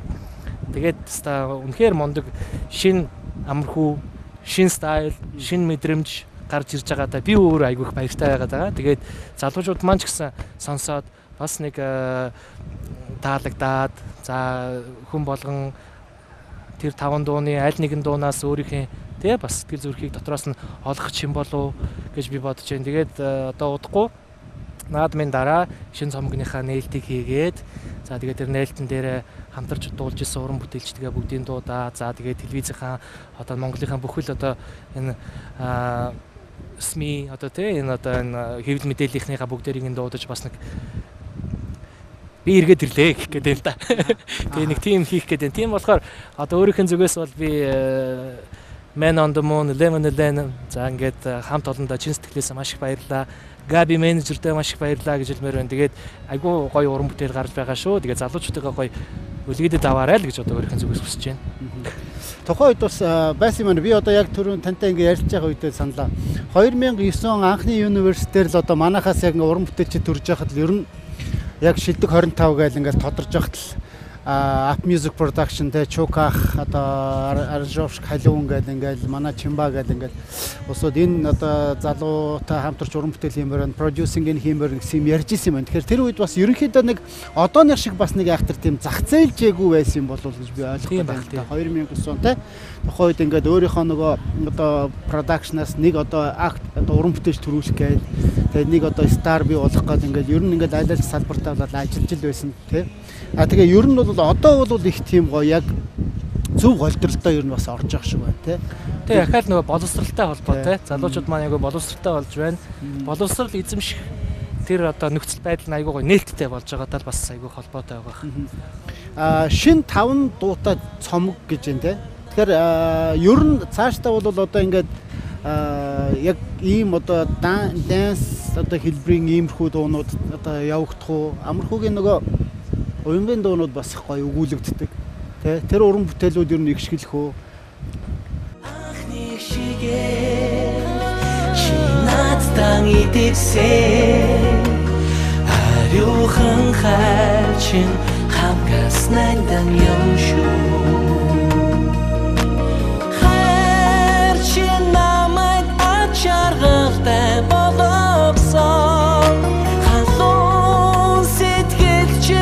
Тэгээд өста үнэхээр мундаг шин амархуу, шин стайл, шин мэдрэмж гарч ирж байгаадаа би өөрөө айгүйх баяртай байгаад байгаа. Тэгээд залуучууд маань ч гэсэн сонсоод бас нэг таалагдаад за хүн болгон тэр 5 дууны аль нэгэн дуунаас өөрийнхөө тий бас сэтгэл зүрхийг дотроос нь олгох юм болов гэж би бодож байна. Тэгээд одоо удахгүй наадмын дараа шинэ цомгийнхаа нээлтийг хийгээд за тэгээд тэр нээлтэн дээр хамтарч дуулж исэн уран бүтээлчдгээ бүгдийн дуудаа. За тэгээд телевизийнхаа одоо Монголынхаа бүхэл одоо энэ СМИ одоо тий энэ одоо энэ хэвлэл мэдээллийнхнийхаа бүгдээрийг нь дуудаж бас нэг би эргээд ирлээ гэх гээд байна л да. Тэгээ нэг тийм хийх гээд байна. Тийм болохоор одоо өөрийнх нь зүгээс бол би Man on the Moon, Lemon Len за ингээд хамт олондоо чин сэтгэлээсээ маш их баярлалаа. Gabi менежертэй маш их баярлалаа гэж хэлмээр байна. Тэгээд айгүй гоё уран бүтээл гарч байгаа шүү. Тэгээд залуучуудыгаа гоё өлгийдөд аваарай л гэж одоо өөрийнх нь зүгээс хүсэж байна. Тухайн үед бас байсан юм байна. Би одоо яг түрүүн тантай ингээд ярилцж байгаа үедээ саналаа. 2009 он анхны университет л одоо манахаас яг ингээд уран бүтээлчд төрж байхад л ер нь яг шилдэг 25 гээл ингээд тодорж байхад л Up Music Production те Чуках одоо аранжировщик Халиун гээл ингээд манай Чимба гээл ингээд усууд энэ одоо залуутай хамтарч уран бүтээл хиймээр байна, продюсинг хиймээр гэсэн юм ярьж исэн юм байна. Тэгэхээр тэр үед бас ерөнхийдөө нэг одооных шиг бас нэг айхтар тийм зах зээлжээгүй байсан юм болов уу гэж би ойлгох байна л да. 2009 он те тухайн үед ингээд өөрийнхөө нөгөө одоо продакшнаас нэг одоо акт одоо уран бүтээлч төрүүлэх гээл тэгээд нэг одоо стар бий болох гээд ингээд ер нь ингээд аль аль салбартаа бол ажиллаж л байсан те. А тэгээ ер нь бол одоо бол их тийм гоё яг зөв голдролтой ер нь бас орж явах шиг байна тий. Тэгээ яхаал нөгөө боловсралтай холбоотой. Залуучууд маань айгүй боловсралтай болж байна. Боловсрал эзэмших тэр одоо нөхцөл байдал нь айгүй гоё нээлттэй болж байгаатай л бас айгүй холбоотой байгаа. А шин 5 дуутай цомог гэж байна тий. Тэгэхээр ер нь цаашдаа бол одоо ингээд яг ийм одоо данс одоо хэлбэрийн иймэрхүү дуунууд одоо явагдах уу? Амархуугийн нөгөө уянгийн дуунууд бас их гоё өгүүлэгддэг. Тэ тэр уран бүтээлүүд ер нь их шиглэх үү? Анхны шигээ чи надтан идэвсэн ариухан хайр чин хамгаас нандан юм шүү. Хайр чин намайг ачааргалтай болгосон халуун сэтгэл чи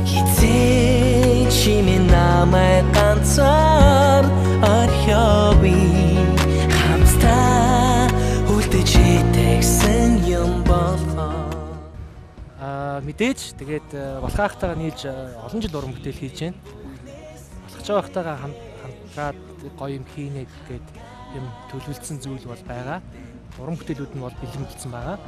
хизээ чимээ намайг ганцаар орхиогүй хамтдаа үлдэж итгэсэн юм болгоо. Мэдээж тэгээд Болохаахтайгаа нийлж олон жил уран бүтээл хийж байна. Болохчоохтайгаа хамтраад гоё юм хийнэ гээд юм төлөвлөсөн зүйл бол байгаа. Уран бүтээлүүд нь бол бэлэн болсон байгаа.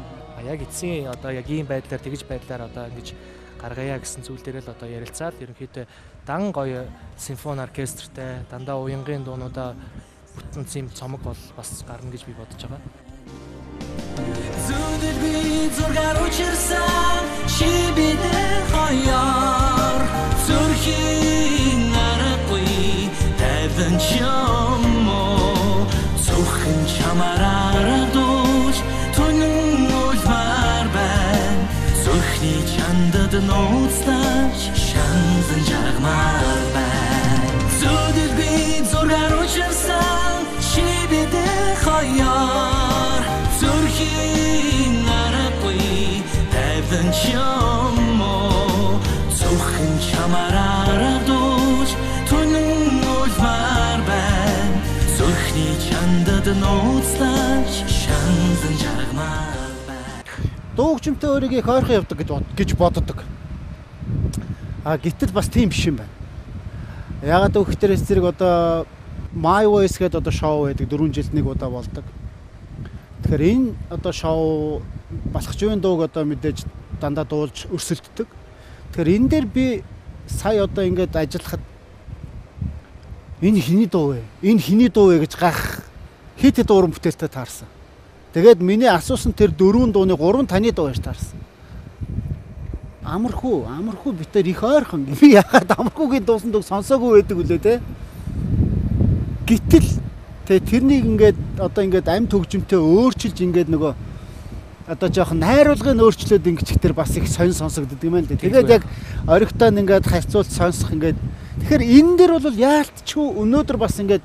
Яг эцсийн одоо яг ийм байдлаар тэгж байдлаар одоо ингэж гаргая гэсэн зүйл дээр л одоо ярилцаад ерөнхийдөө дан гоё симфони оркестртэй дандаа уянгийн дуунуудаа бүтэн зэм цомог бол бас гарна гэж би бодож байгаа. Зүдэлгүй зургаар учирсан чи бидэн хоёр зүрхийн аргагүй тавьдан ч юм уу зүрхэн чамаар аргадууж түнэн үлмаар байна зүрхний чандад нууцлаж шанзан жаргамаар байна зүдэлгүй зургаар учирсан чи бидэн хоёр зүрхийн аргагүй тавьдан ч юм уу зүрхэн чамаар аргадууж түнэн үлмаар байна зүрхний чандад нууцлаж шанзан жаргамаар байна. Дуугчмтай өөрийгөө их ойрхон явдаг гэж боддог. А гэтэл бас тийм биш юм байна. Ягаад гэвэл зэрэг одоо My Voice гэдэг одоо шоу байдаг 4 жилд нэг удаа болдог. Тэгэхээр энэ одоо шоу Балхажийн дууг одоо мэдээж дандаа дуулж өрсөлддөг. Тэгэхээр энэ дээр би сая одоо ингээд ажиллахад энэ хиний дуу вэ? Энэ хиний дуу вэ гэж гайх хит хит уран бүтээлтэй таарсан. Тэгээд миний асуусан тэр 4 дууны 3 таны дуу байж таарсан. Амархуу битэр их ойрхон. Би яхад амархуугийн дуусан дууг сонсоогүй байдаг үлээ те. Гэтэл тэ тэрнийг ингээд одоо ингээд амь төгжмөнтэй өөрчилж ингээд нөгөө одоо жоохон найруулгын өөрчлөөд ингэчих тэр бас их сонь сонсогддог юм байна л да. Тэгээд яг оригтой нь ингээд харьцуулт сонсох ингээд тэгэхээр энэ дэр бол яалтчгүй өнөөдөр бас ингээд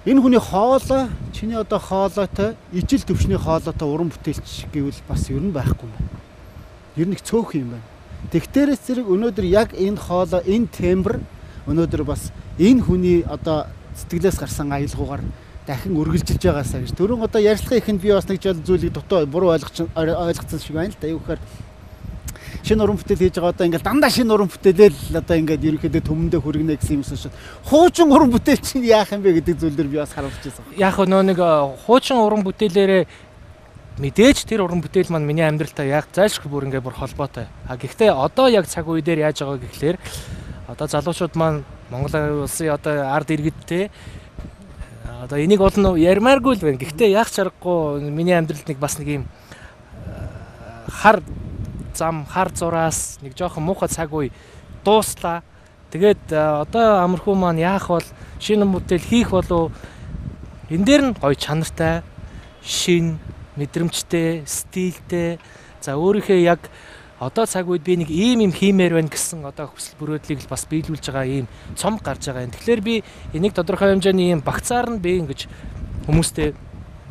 Энэ хүний хоолой, чиний одоо хоолойтой, ижил төвшний хоолойтой уран бүтээлч гэвэл бас ер нь байхгүй юм байна. Ер нь их цөөхөн юм байна. Тэгтээрээс зэрэг өнөөдөр яг энэ хоолой, энэ тембр өнөөдөр бас энэ хүний одоо сэтгэлээс гарсан аялгуугаар дахин үргэлжилж байгаасаа гэж. Түрүүн одоо ярьцлагын эхэнд би бас нэг зүйлийг дутуу буруу ойлгоцсон шиг байна л да. Юу гэхээр шинэ уран бүтээл хийж байгаа одоо ингээл дандаа шинэ уран бүтээлэл одоо ингээд ерөнхийдөө төмөндөө хүргэнэ гэсэн юмсан шин. Хуучин уран бүтээл чинь яах юм бэ гэдэг зүйл дээр би бас харуулж байсан. Яг нөө нэг хуучин уран бүтээлээрээ мэдээж тэр уран бүтээл маань миний амьдралтай яг зайлшгүй бүр ингээд бүр холбоотой. А гэхдээ одоо яг цаг үе дээр яаж байгаа гэхлээр одоо залуучууд маань Монгол улсын одоо ард иргэдтэй одоо энийг бол ярмааргүй л байна. Гэхдээ яг чаргагүй миний амьдралд нэг бас нэг юм хар зам, хар зураас нэг жоохон муухай цаг үе дууслаа. Тэгээд одоо амархуу маань яах бол шинэ бүтээл хийх болов энэ дээр нь гоё чанартай, шин, мэдрэмжтэй, стилтэй. За өөрийнхөө яг одоо цаг үед би нэг ийм юм хиймээр байна гэсэн одоо хүсэл мөрөөдлийг л бас биелүүлж байгаа ийм цом гарч байгаа юм. Тэгэхээр би энийг тодорхой хэмжээний ийм багцаар нь би ингэж хүмүүстэй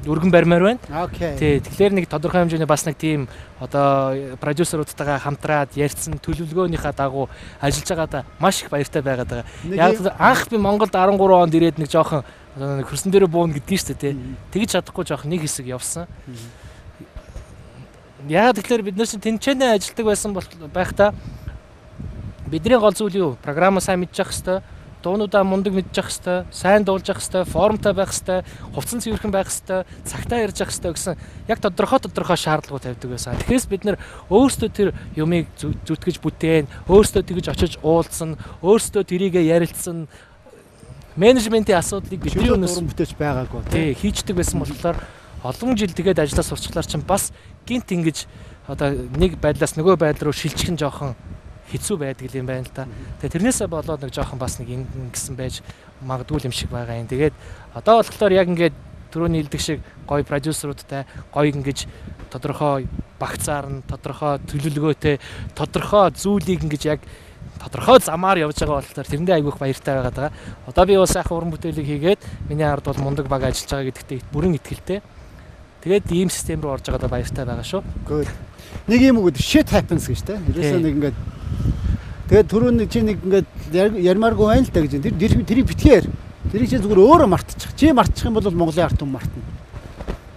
өргөн барьмаар байна. Тий, тэгэхээр нэг тодорхой хэмжээний бас нэг тийм одоо продюсеруудтайгаа хамтраад ярьсан төлөвлөгөөнийхөө дагуу ажиллаж байгаадаа маш их баяртай байгаад байгаа. Яг анх би Монголд 13 онд ирээд нэг жоохон нэг хөрсөн дээрээ бууна гэдгийг шүү дээ, тий. Тэгж чадахгүй жоохон нэг хэсэг явсан. Яг тэгэхээр бид нар чинь тэнцэнэ ажилладаг байсан байхдаа бидний гол зүйл юу? Програмаа сайн мэдчих хэвээр, дуунуудаа мундаг мэдчих хэвээр, сайн дуулж явах хэвээр, формтой байх хэвээр, хувцсан цэвэрхэн байх хэвээр, цагтаа ярьж явах хэвээр гэсэн яг тодорхой шаардлагууд тавьдаг байсан. Тэгэхээр бид нар өөрсдөө тэр юмыг зүтгэж бүтээн, өөрсдөө тэгж очиж уулзсан, өөрсдөө тэрийгэ ярилцсан менежментийн асуудлыг бидний өнөөс уран бүтээлч байгаагүй тий хийждэг байсан болохоор олон жил тэгээд ажиллаа сурчлаар чинь бас гинт ингэж одоо нэг байдлаас нөгөө байдал руу шилжих нь жоохон хэцүү байдаг юм байна л да. Тэгээ тэрнээсээ болоод нэг жоохон бас нэг ингэсэн байж магадгүй юм шиг байгаа юм. Тэгээд одоо болохоор яг ингээд түрүүний хэлдэг шиг гоё продюсеруудтай гоё ингэж тодорхой багцаар нь тодорхой төлөвлөгөөтэй тодорхой зүйлийг ингэж яг тодорхой замаар явж байгаа болохоор тэрэндээ айгүйх баяртай байгаад байгаа. Одоо би бол сайхан уран бүтээлийг хийгээд миний ард бол мундаг баг ажиллаж байгаа гэдэгтээ бүрэн итгэлтэй. Тэгээд ийм систем рүү орж байгаадаа баяртай байгаа шүү. Good. Нэг юм үг shit happens гэж те. Ерөөсөө нэг ингээд тэгээд түрүүний чи нэг ингээд ярмааргүй байна л та гэж. Тэр тэрийг битгээр. Тэрийг чи зүгээр өөрөө мартчих. Чи мартчих юм бол Монголын ард түмэн мартна.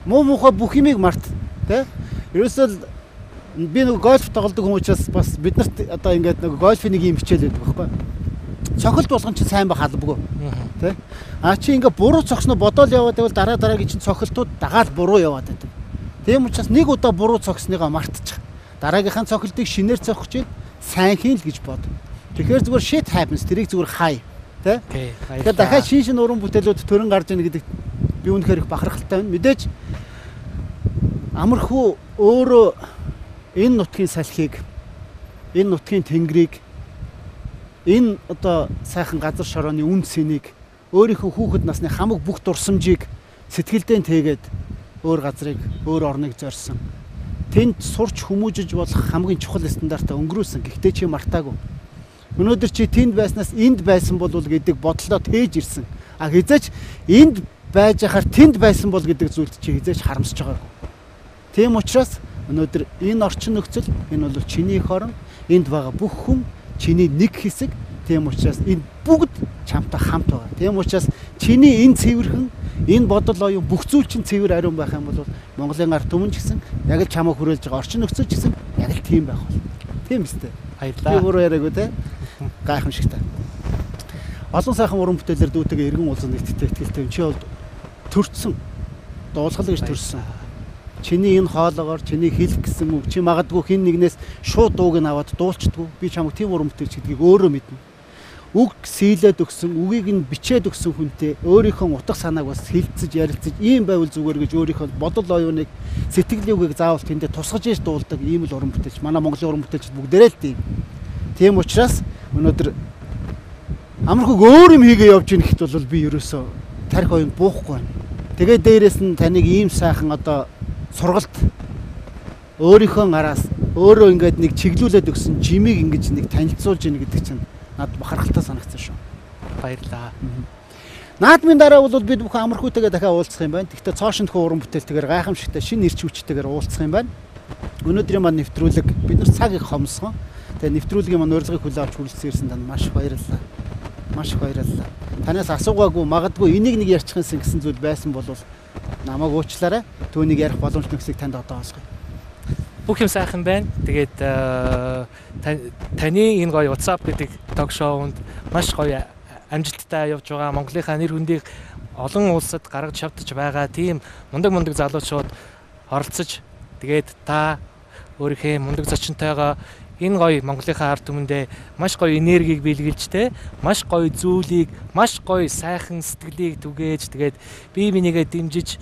Муу муухай бүх юмыг март те. Ерөөсөө л би нэг гольф тоглодог хүн учраас бас бид нарт одоо ингээд нэг гольфын нэг юм хичээл байдаг байхгүй. Цохилт болгон чи сайн байх албагүй. Тэ? А чи ингээ буруу цогсноо бодоол яваад байвал дараа дараагийн чинь цохилтууд дагаал буруу яваад байдаг. Тийм учраас нэг удаа буруу цогсныгоо мартчих. Дараагийнхаа цохилтыг шинээр цохиж чинь сайн хийн л гэж бод. Тэгэхээр зүгээр shit happens тэрийг зүгээр хай. Тэ? Тэгэхээр дахиад шин шин уран бүтээлүүд төрөн гарч ийн гэдэг би үнэхээр их бахархалтай байна. Мэдээж амархуу өөрөө энэ нутгийн салхийг, энэ нутгийн тэнгэрийг, энэ одоо сайхан газар шорооны үн цэнийг, өөрийнхөө хүүхэд насны хамаг бүх дурсамжийг сэтгэлдээ тээгээд өөр газрыг, өөр орныг зорьсон. Тэнд сурч хүмүүжиж болох хамгийн чухал стандартаа өнгөрөөсөн. Гэхдээ чи мартаагүй. Өнөөдөр чи тэнд байснаас энд байсан бол гэдэг бодлоо тээж ирсэн. А хизээч энд байж ахаар тэнд байсан бол гэдэг зүйлд чи хизээч харамсаж байгаагүй. Тийм учраас өнөөдөр энэ орчин нөхцөл, энэ бол чиний эх орон, энд байгаа бүх хүн чиний нэг хэсэг. Тийм учраас энэ бүгд чамтай хамт байгаа. Тийм учраас чиний энэ цэвэрхэн, энэ бодол оюун бүх зүйл чинь цэвэр ариун байх юм бол Монголын ард түмэн ч гэсэн яг л чамайг хүрээлж байгаа орчин нөхцөл ч гэсэн яг л тийм байх бол. Тийм үстэй. Баярлалаа. Би буруу яриаггүй те. Гайхамшигтай. Олон сайхан уран бүтээлээр дүүтэйгээ эргэн уулзсан нэгттэй итгэлтэй. Чи бол төрсөн. Дуулгал гэж төрсөн. Чиний энэ хоолоогоор чиний хэлэх гэсэн үг чи магадгүй хин нэгнээс шууд дууг нь аваад дуулчдгүй. Би чамайг тийм уран бүтээлч гэдгийг өөрөө мэднэ. Үг сийлээд өгсөн, үгийг нь бичээд өгсөн хүнтэй өөрийнхөө утга санааг бас хилцэж ярилцаж ийм байвал зүгээр гэж өөрийнхөө бодол оюуныг сэтгэлийн үгийг заавал тэндээ тусгаж иж дуулдаг ийм л уран бүтээлч. Манай Монголын уран бүтээлчд бүгдээрээ л тийм. Тийм учраас өнөөдөр амархуг өөр юм хийгээ явж ийн гэхэд бол би ерөөсөө тарих оюунд буухгүй байна. Тэгээд дээрэс нь таныг ийм сайхан одоо сургалт өөрийнхөө араас өөрөө ингээд нэг чиглүүлээд өгсөн жимийг ингэж нэг танилцуулж ийн гэдэг чинь надад бахархалтай санагдсан шүү. Баярлалаа. Наадмын дараа бол бид бүхэн амархуйтайгаа дахиад уулзах юм байна. Гэхдээ цоо шинэхэн уран бүтээлтэйгээр гайхамшигтай шинэ эрч хүчтэйгээр уулзах юм байна. Өнөөдрийн маань нэвтрүүлэг бид нар цаг их хомсгон. Тэгээ нэвтрүүлгийн маань урилгыг хүлээн авч хүрэлцэн ирсэн танд маш их баярлалаа. Маш их баярлалаа. Танаас асуугаагүй магадгүй энийг нэг ярьчих юмсан гэсэн зүйл байсан бол намайг уучлаарай. Түүнийг ярих боломж нөхцөлийг танд одоо олгоё. Бүх юм сайхан байна. Тэгээд таны энэ гоё WhatsApp гэдэг ток шоунд маш гоё амжилттай явж байгаа. Монголынхаа нэр хүндийг олон улсад гаргаж чадж байгаа тийм мундаг залуучууд оролцож тэгээд та өөрийнхөө мундаг зочинтойгоо энэ гоё Монголынхаа ард түмэндээ маш гоё энергийг бэлгэлж те маш гоё зүйлийг маш гоё сайхан сэтгэлийг түгээж тэгээд бие бинийгээ дэмжиж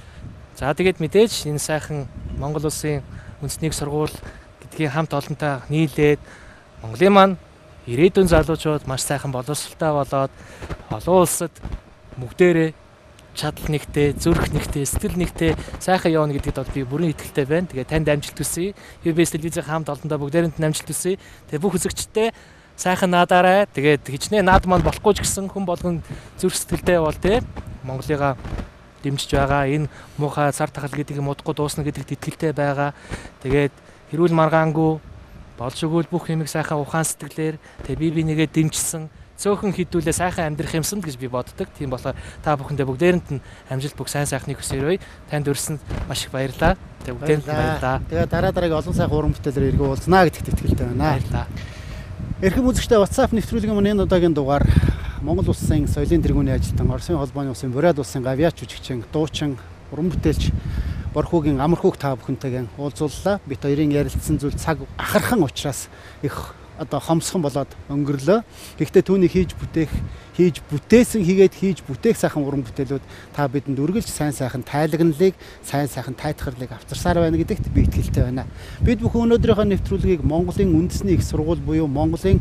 за тэгээд мэдээж энэ сайхан Монгол улсын үндэсний сургууль гэдгийн хамт олонтой нийлээд Монголын маань ирээдүйн залуучууд маш сайхан боловсролтой болоод олон улсад бүгдээрээ чадал нэгтэй, зүрх нэгтэй, сэтгэл нэгтэй сайхан явна гэдэгт бол би бүрэн итгэлтэй байна. Тэгээ танд амжилт хүсье. UBS телевизийн хамт олондоо бүгдээрэнд нь амжилт хүсье. Тэгээ бүх үзэгчдээ сайхан наадаарай. Тэгээд хичнээн наад маань болохгүй ч гэсэн хүн болгон зүрх сэтгэлтэй бол тэ Монголыгаа дэмжиж байгаа. Энэ муухай цар тахал гэдэг юм удахгүй дуусна гэдэгт итгэлтэй байгаа. Тэгээд хэрүүл маргаангүй болж өгвөл бүх юмыг сайхан ухаан сэтгэлээр тэгээ бие бинийгээ дэмжсэн цөөхөн хідүүлээ сайхан амьдрах юмсан гэж би боддог. Тийм болохоор та бүхэндээ бүгдээрэнд нь амжилт бүх сайн сайхныг хүсээрэй. Танд өрсөнд маш их баярлалаа. Тэгээ бүгдээрэнд нь баярлалаа. Тэгээ дараа дараагийн олон сайхан уран бүтээлээр эргэн уулзнаа гэдэгт итгэлтэй байна. Баярлалаа. Эрхэм үзэгчдээ WhatsApp нэвтрүүлгийн маань энэ удаагийн дугаар Монгол улсын соёлын тэргүүний ажилтан, Оросын холбооны улсын Бурят улсын гавьяач жүжигчин, дуучин, уран бүтээлч Борхүүгийн Амархүүг та бүхэнтэйгээ уулзууллаа. Бид хоёрын ярилцсан зүйл цаг ахархан учраас их одоо хомсхон болоод өнгөрлөө. Гэхдээ түүний хийж бүтээсэн хийгээд хийж бүтээх сайхан уран бүтээлүүд та бидэнд үргэлж сайн сайхан тайлагналыг, сайн сайхан тайтгарлыг авчирсаар байна гэдэгт би итгэлтэй байна. Бид бүхэн өнөөдрийнхөө нэвтрүүлгийг Монголын үндэсний их сургууль буюу Монголын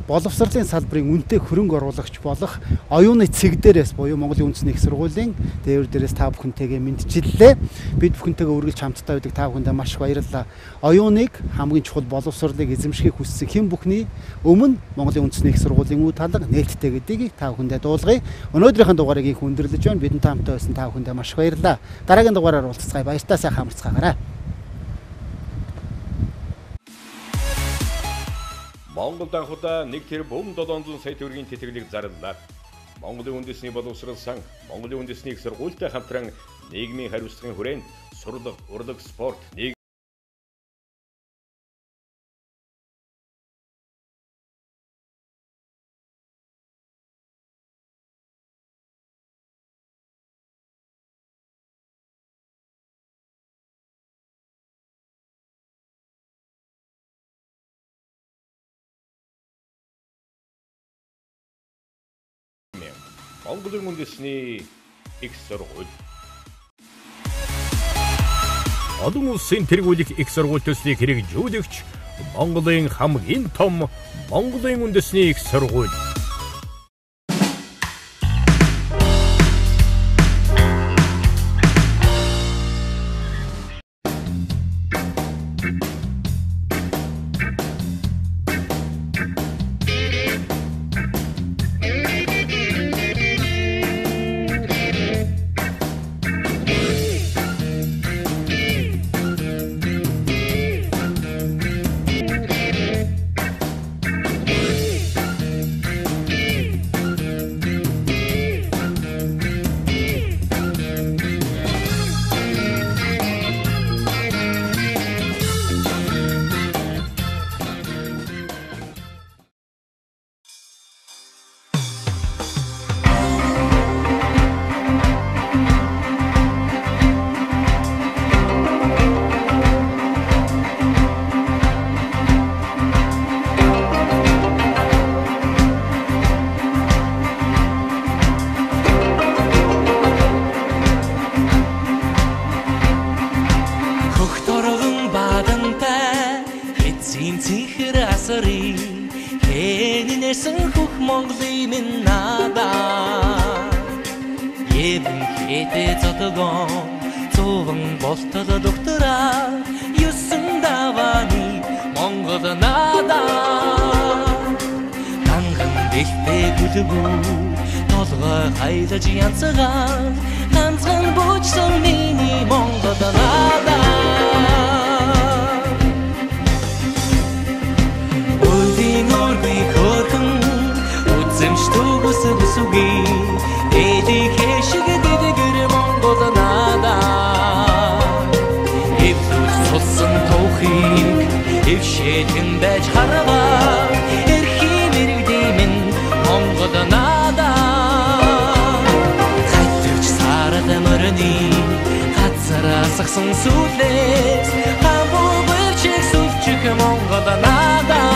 боловсролын салбарын үнэтэй хөрөнгө оруулагч болох оюуны цэг дээрээс буюу Монголын үндэсний их сургуулийн дээвэр дээрээс та бүхэнтэйгээ мэдчиллээ. Бид бүхэнтэйгээ үргэлж хамтдаа байдаг та бүхэндээ маш их баярлалаа. Оюуныг хамгийн чухал боловсролыг эзэмшихийг хүссэн хэн бүхний өмнө Монголын үндэсний их сургуулийн үе талга нээлттэй гэдгийг та бүхэндээ дуулгая. Өнөөдрийнхөө дугаарыг их өндөрлөж байна. Бидэнтэй хамтдаа байсан та бүхэндээ маш их баярлалаа. Дараагийн дугаараар уулзцгаая. Баяртай сайхан амарцгаагаарай. Монголд анхудаа 1 тэрбум 700 сая төгрөгийн тэтгэлэг зарлалаа. Монголын үндэсний боловсрол сан, Монголын үндэсний их сургуультай хамтран нийгмийн хариуцлагын хүрээнд сурлага, урлаг, спорт, нийгэм Монголын үндэсний их сургууль. Олон улсын тэргүүлэх их сургууль төслийг хэрэгжүүлэгч Монголын хамгийн том Монголын үндэсний их сургууль. Толгой хайлаж янцгаан ганцхан бүжсэн миний Монгол надаа. Үлдийн өргүй хөөрхөн үзэмж төгс бүсүгий дээдийнхээ шиг дэлгэр Монгол надаа. Эвлүүж цулсан түүхийг эвшээхэн байж харваа эрхийн мэрэгдээ минь Монгол надаа. Хайтвч сарал мөрний газараа сагсан сүлээс хамбуу гэрчиг сүлчих Монгол надаа.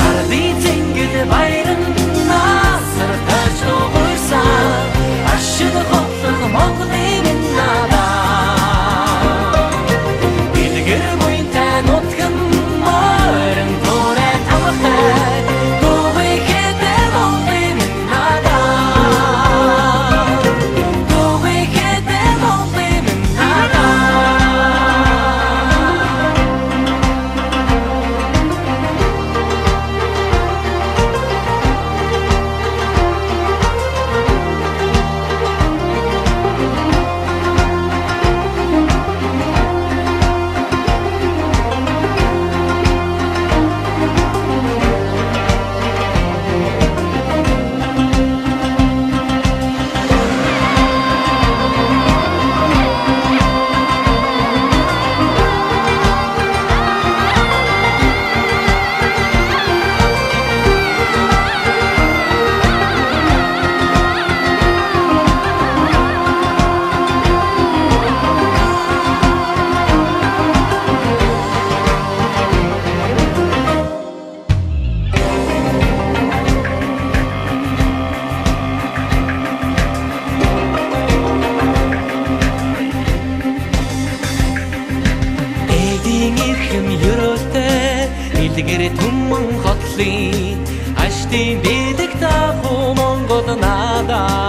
Ардын зингэл баяран насар тач дуурсан ашиг хотлох Монголын минь надаа. Дэлгэр буянтай нутган морин туурай тамхай гүгэхэд Монголын минь надаа. Гүгэхэд Монголын минь надаа. Эдийн эрхэм ерөөтэй дэлгэр түмэн хотлын аштын бэлэг тахуу Монгол надаа.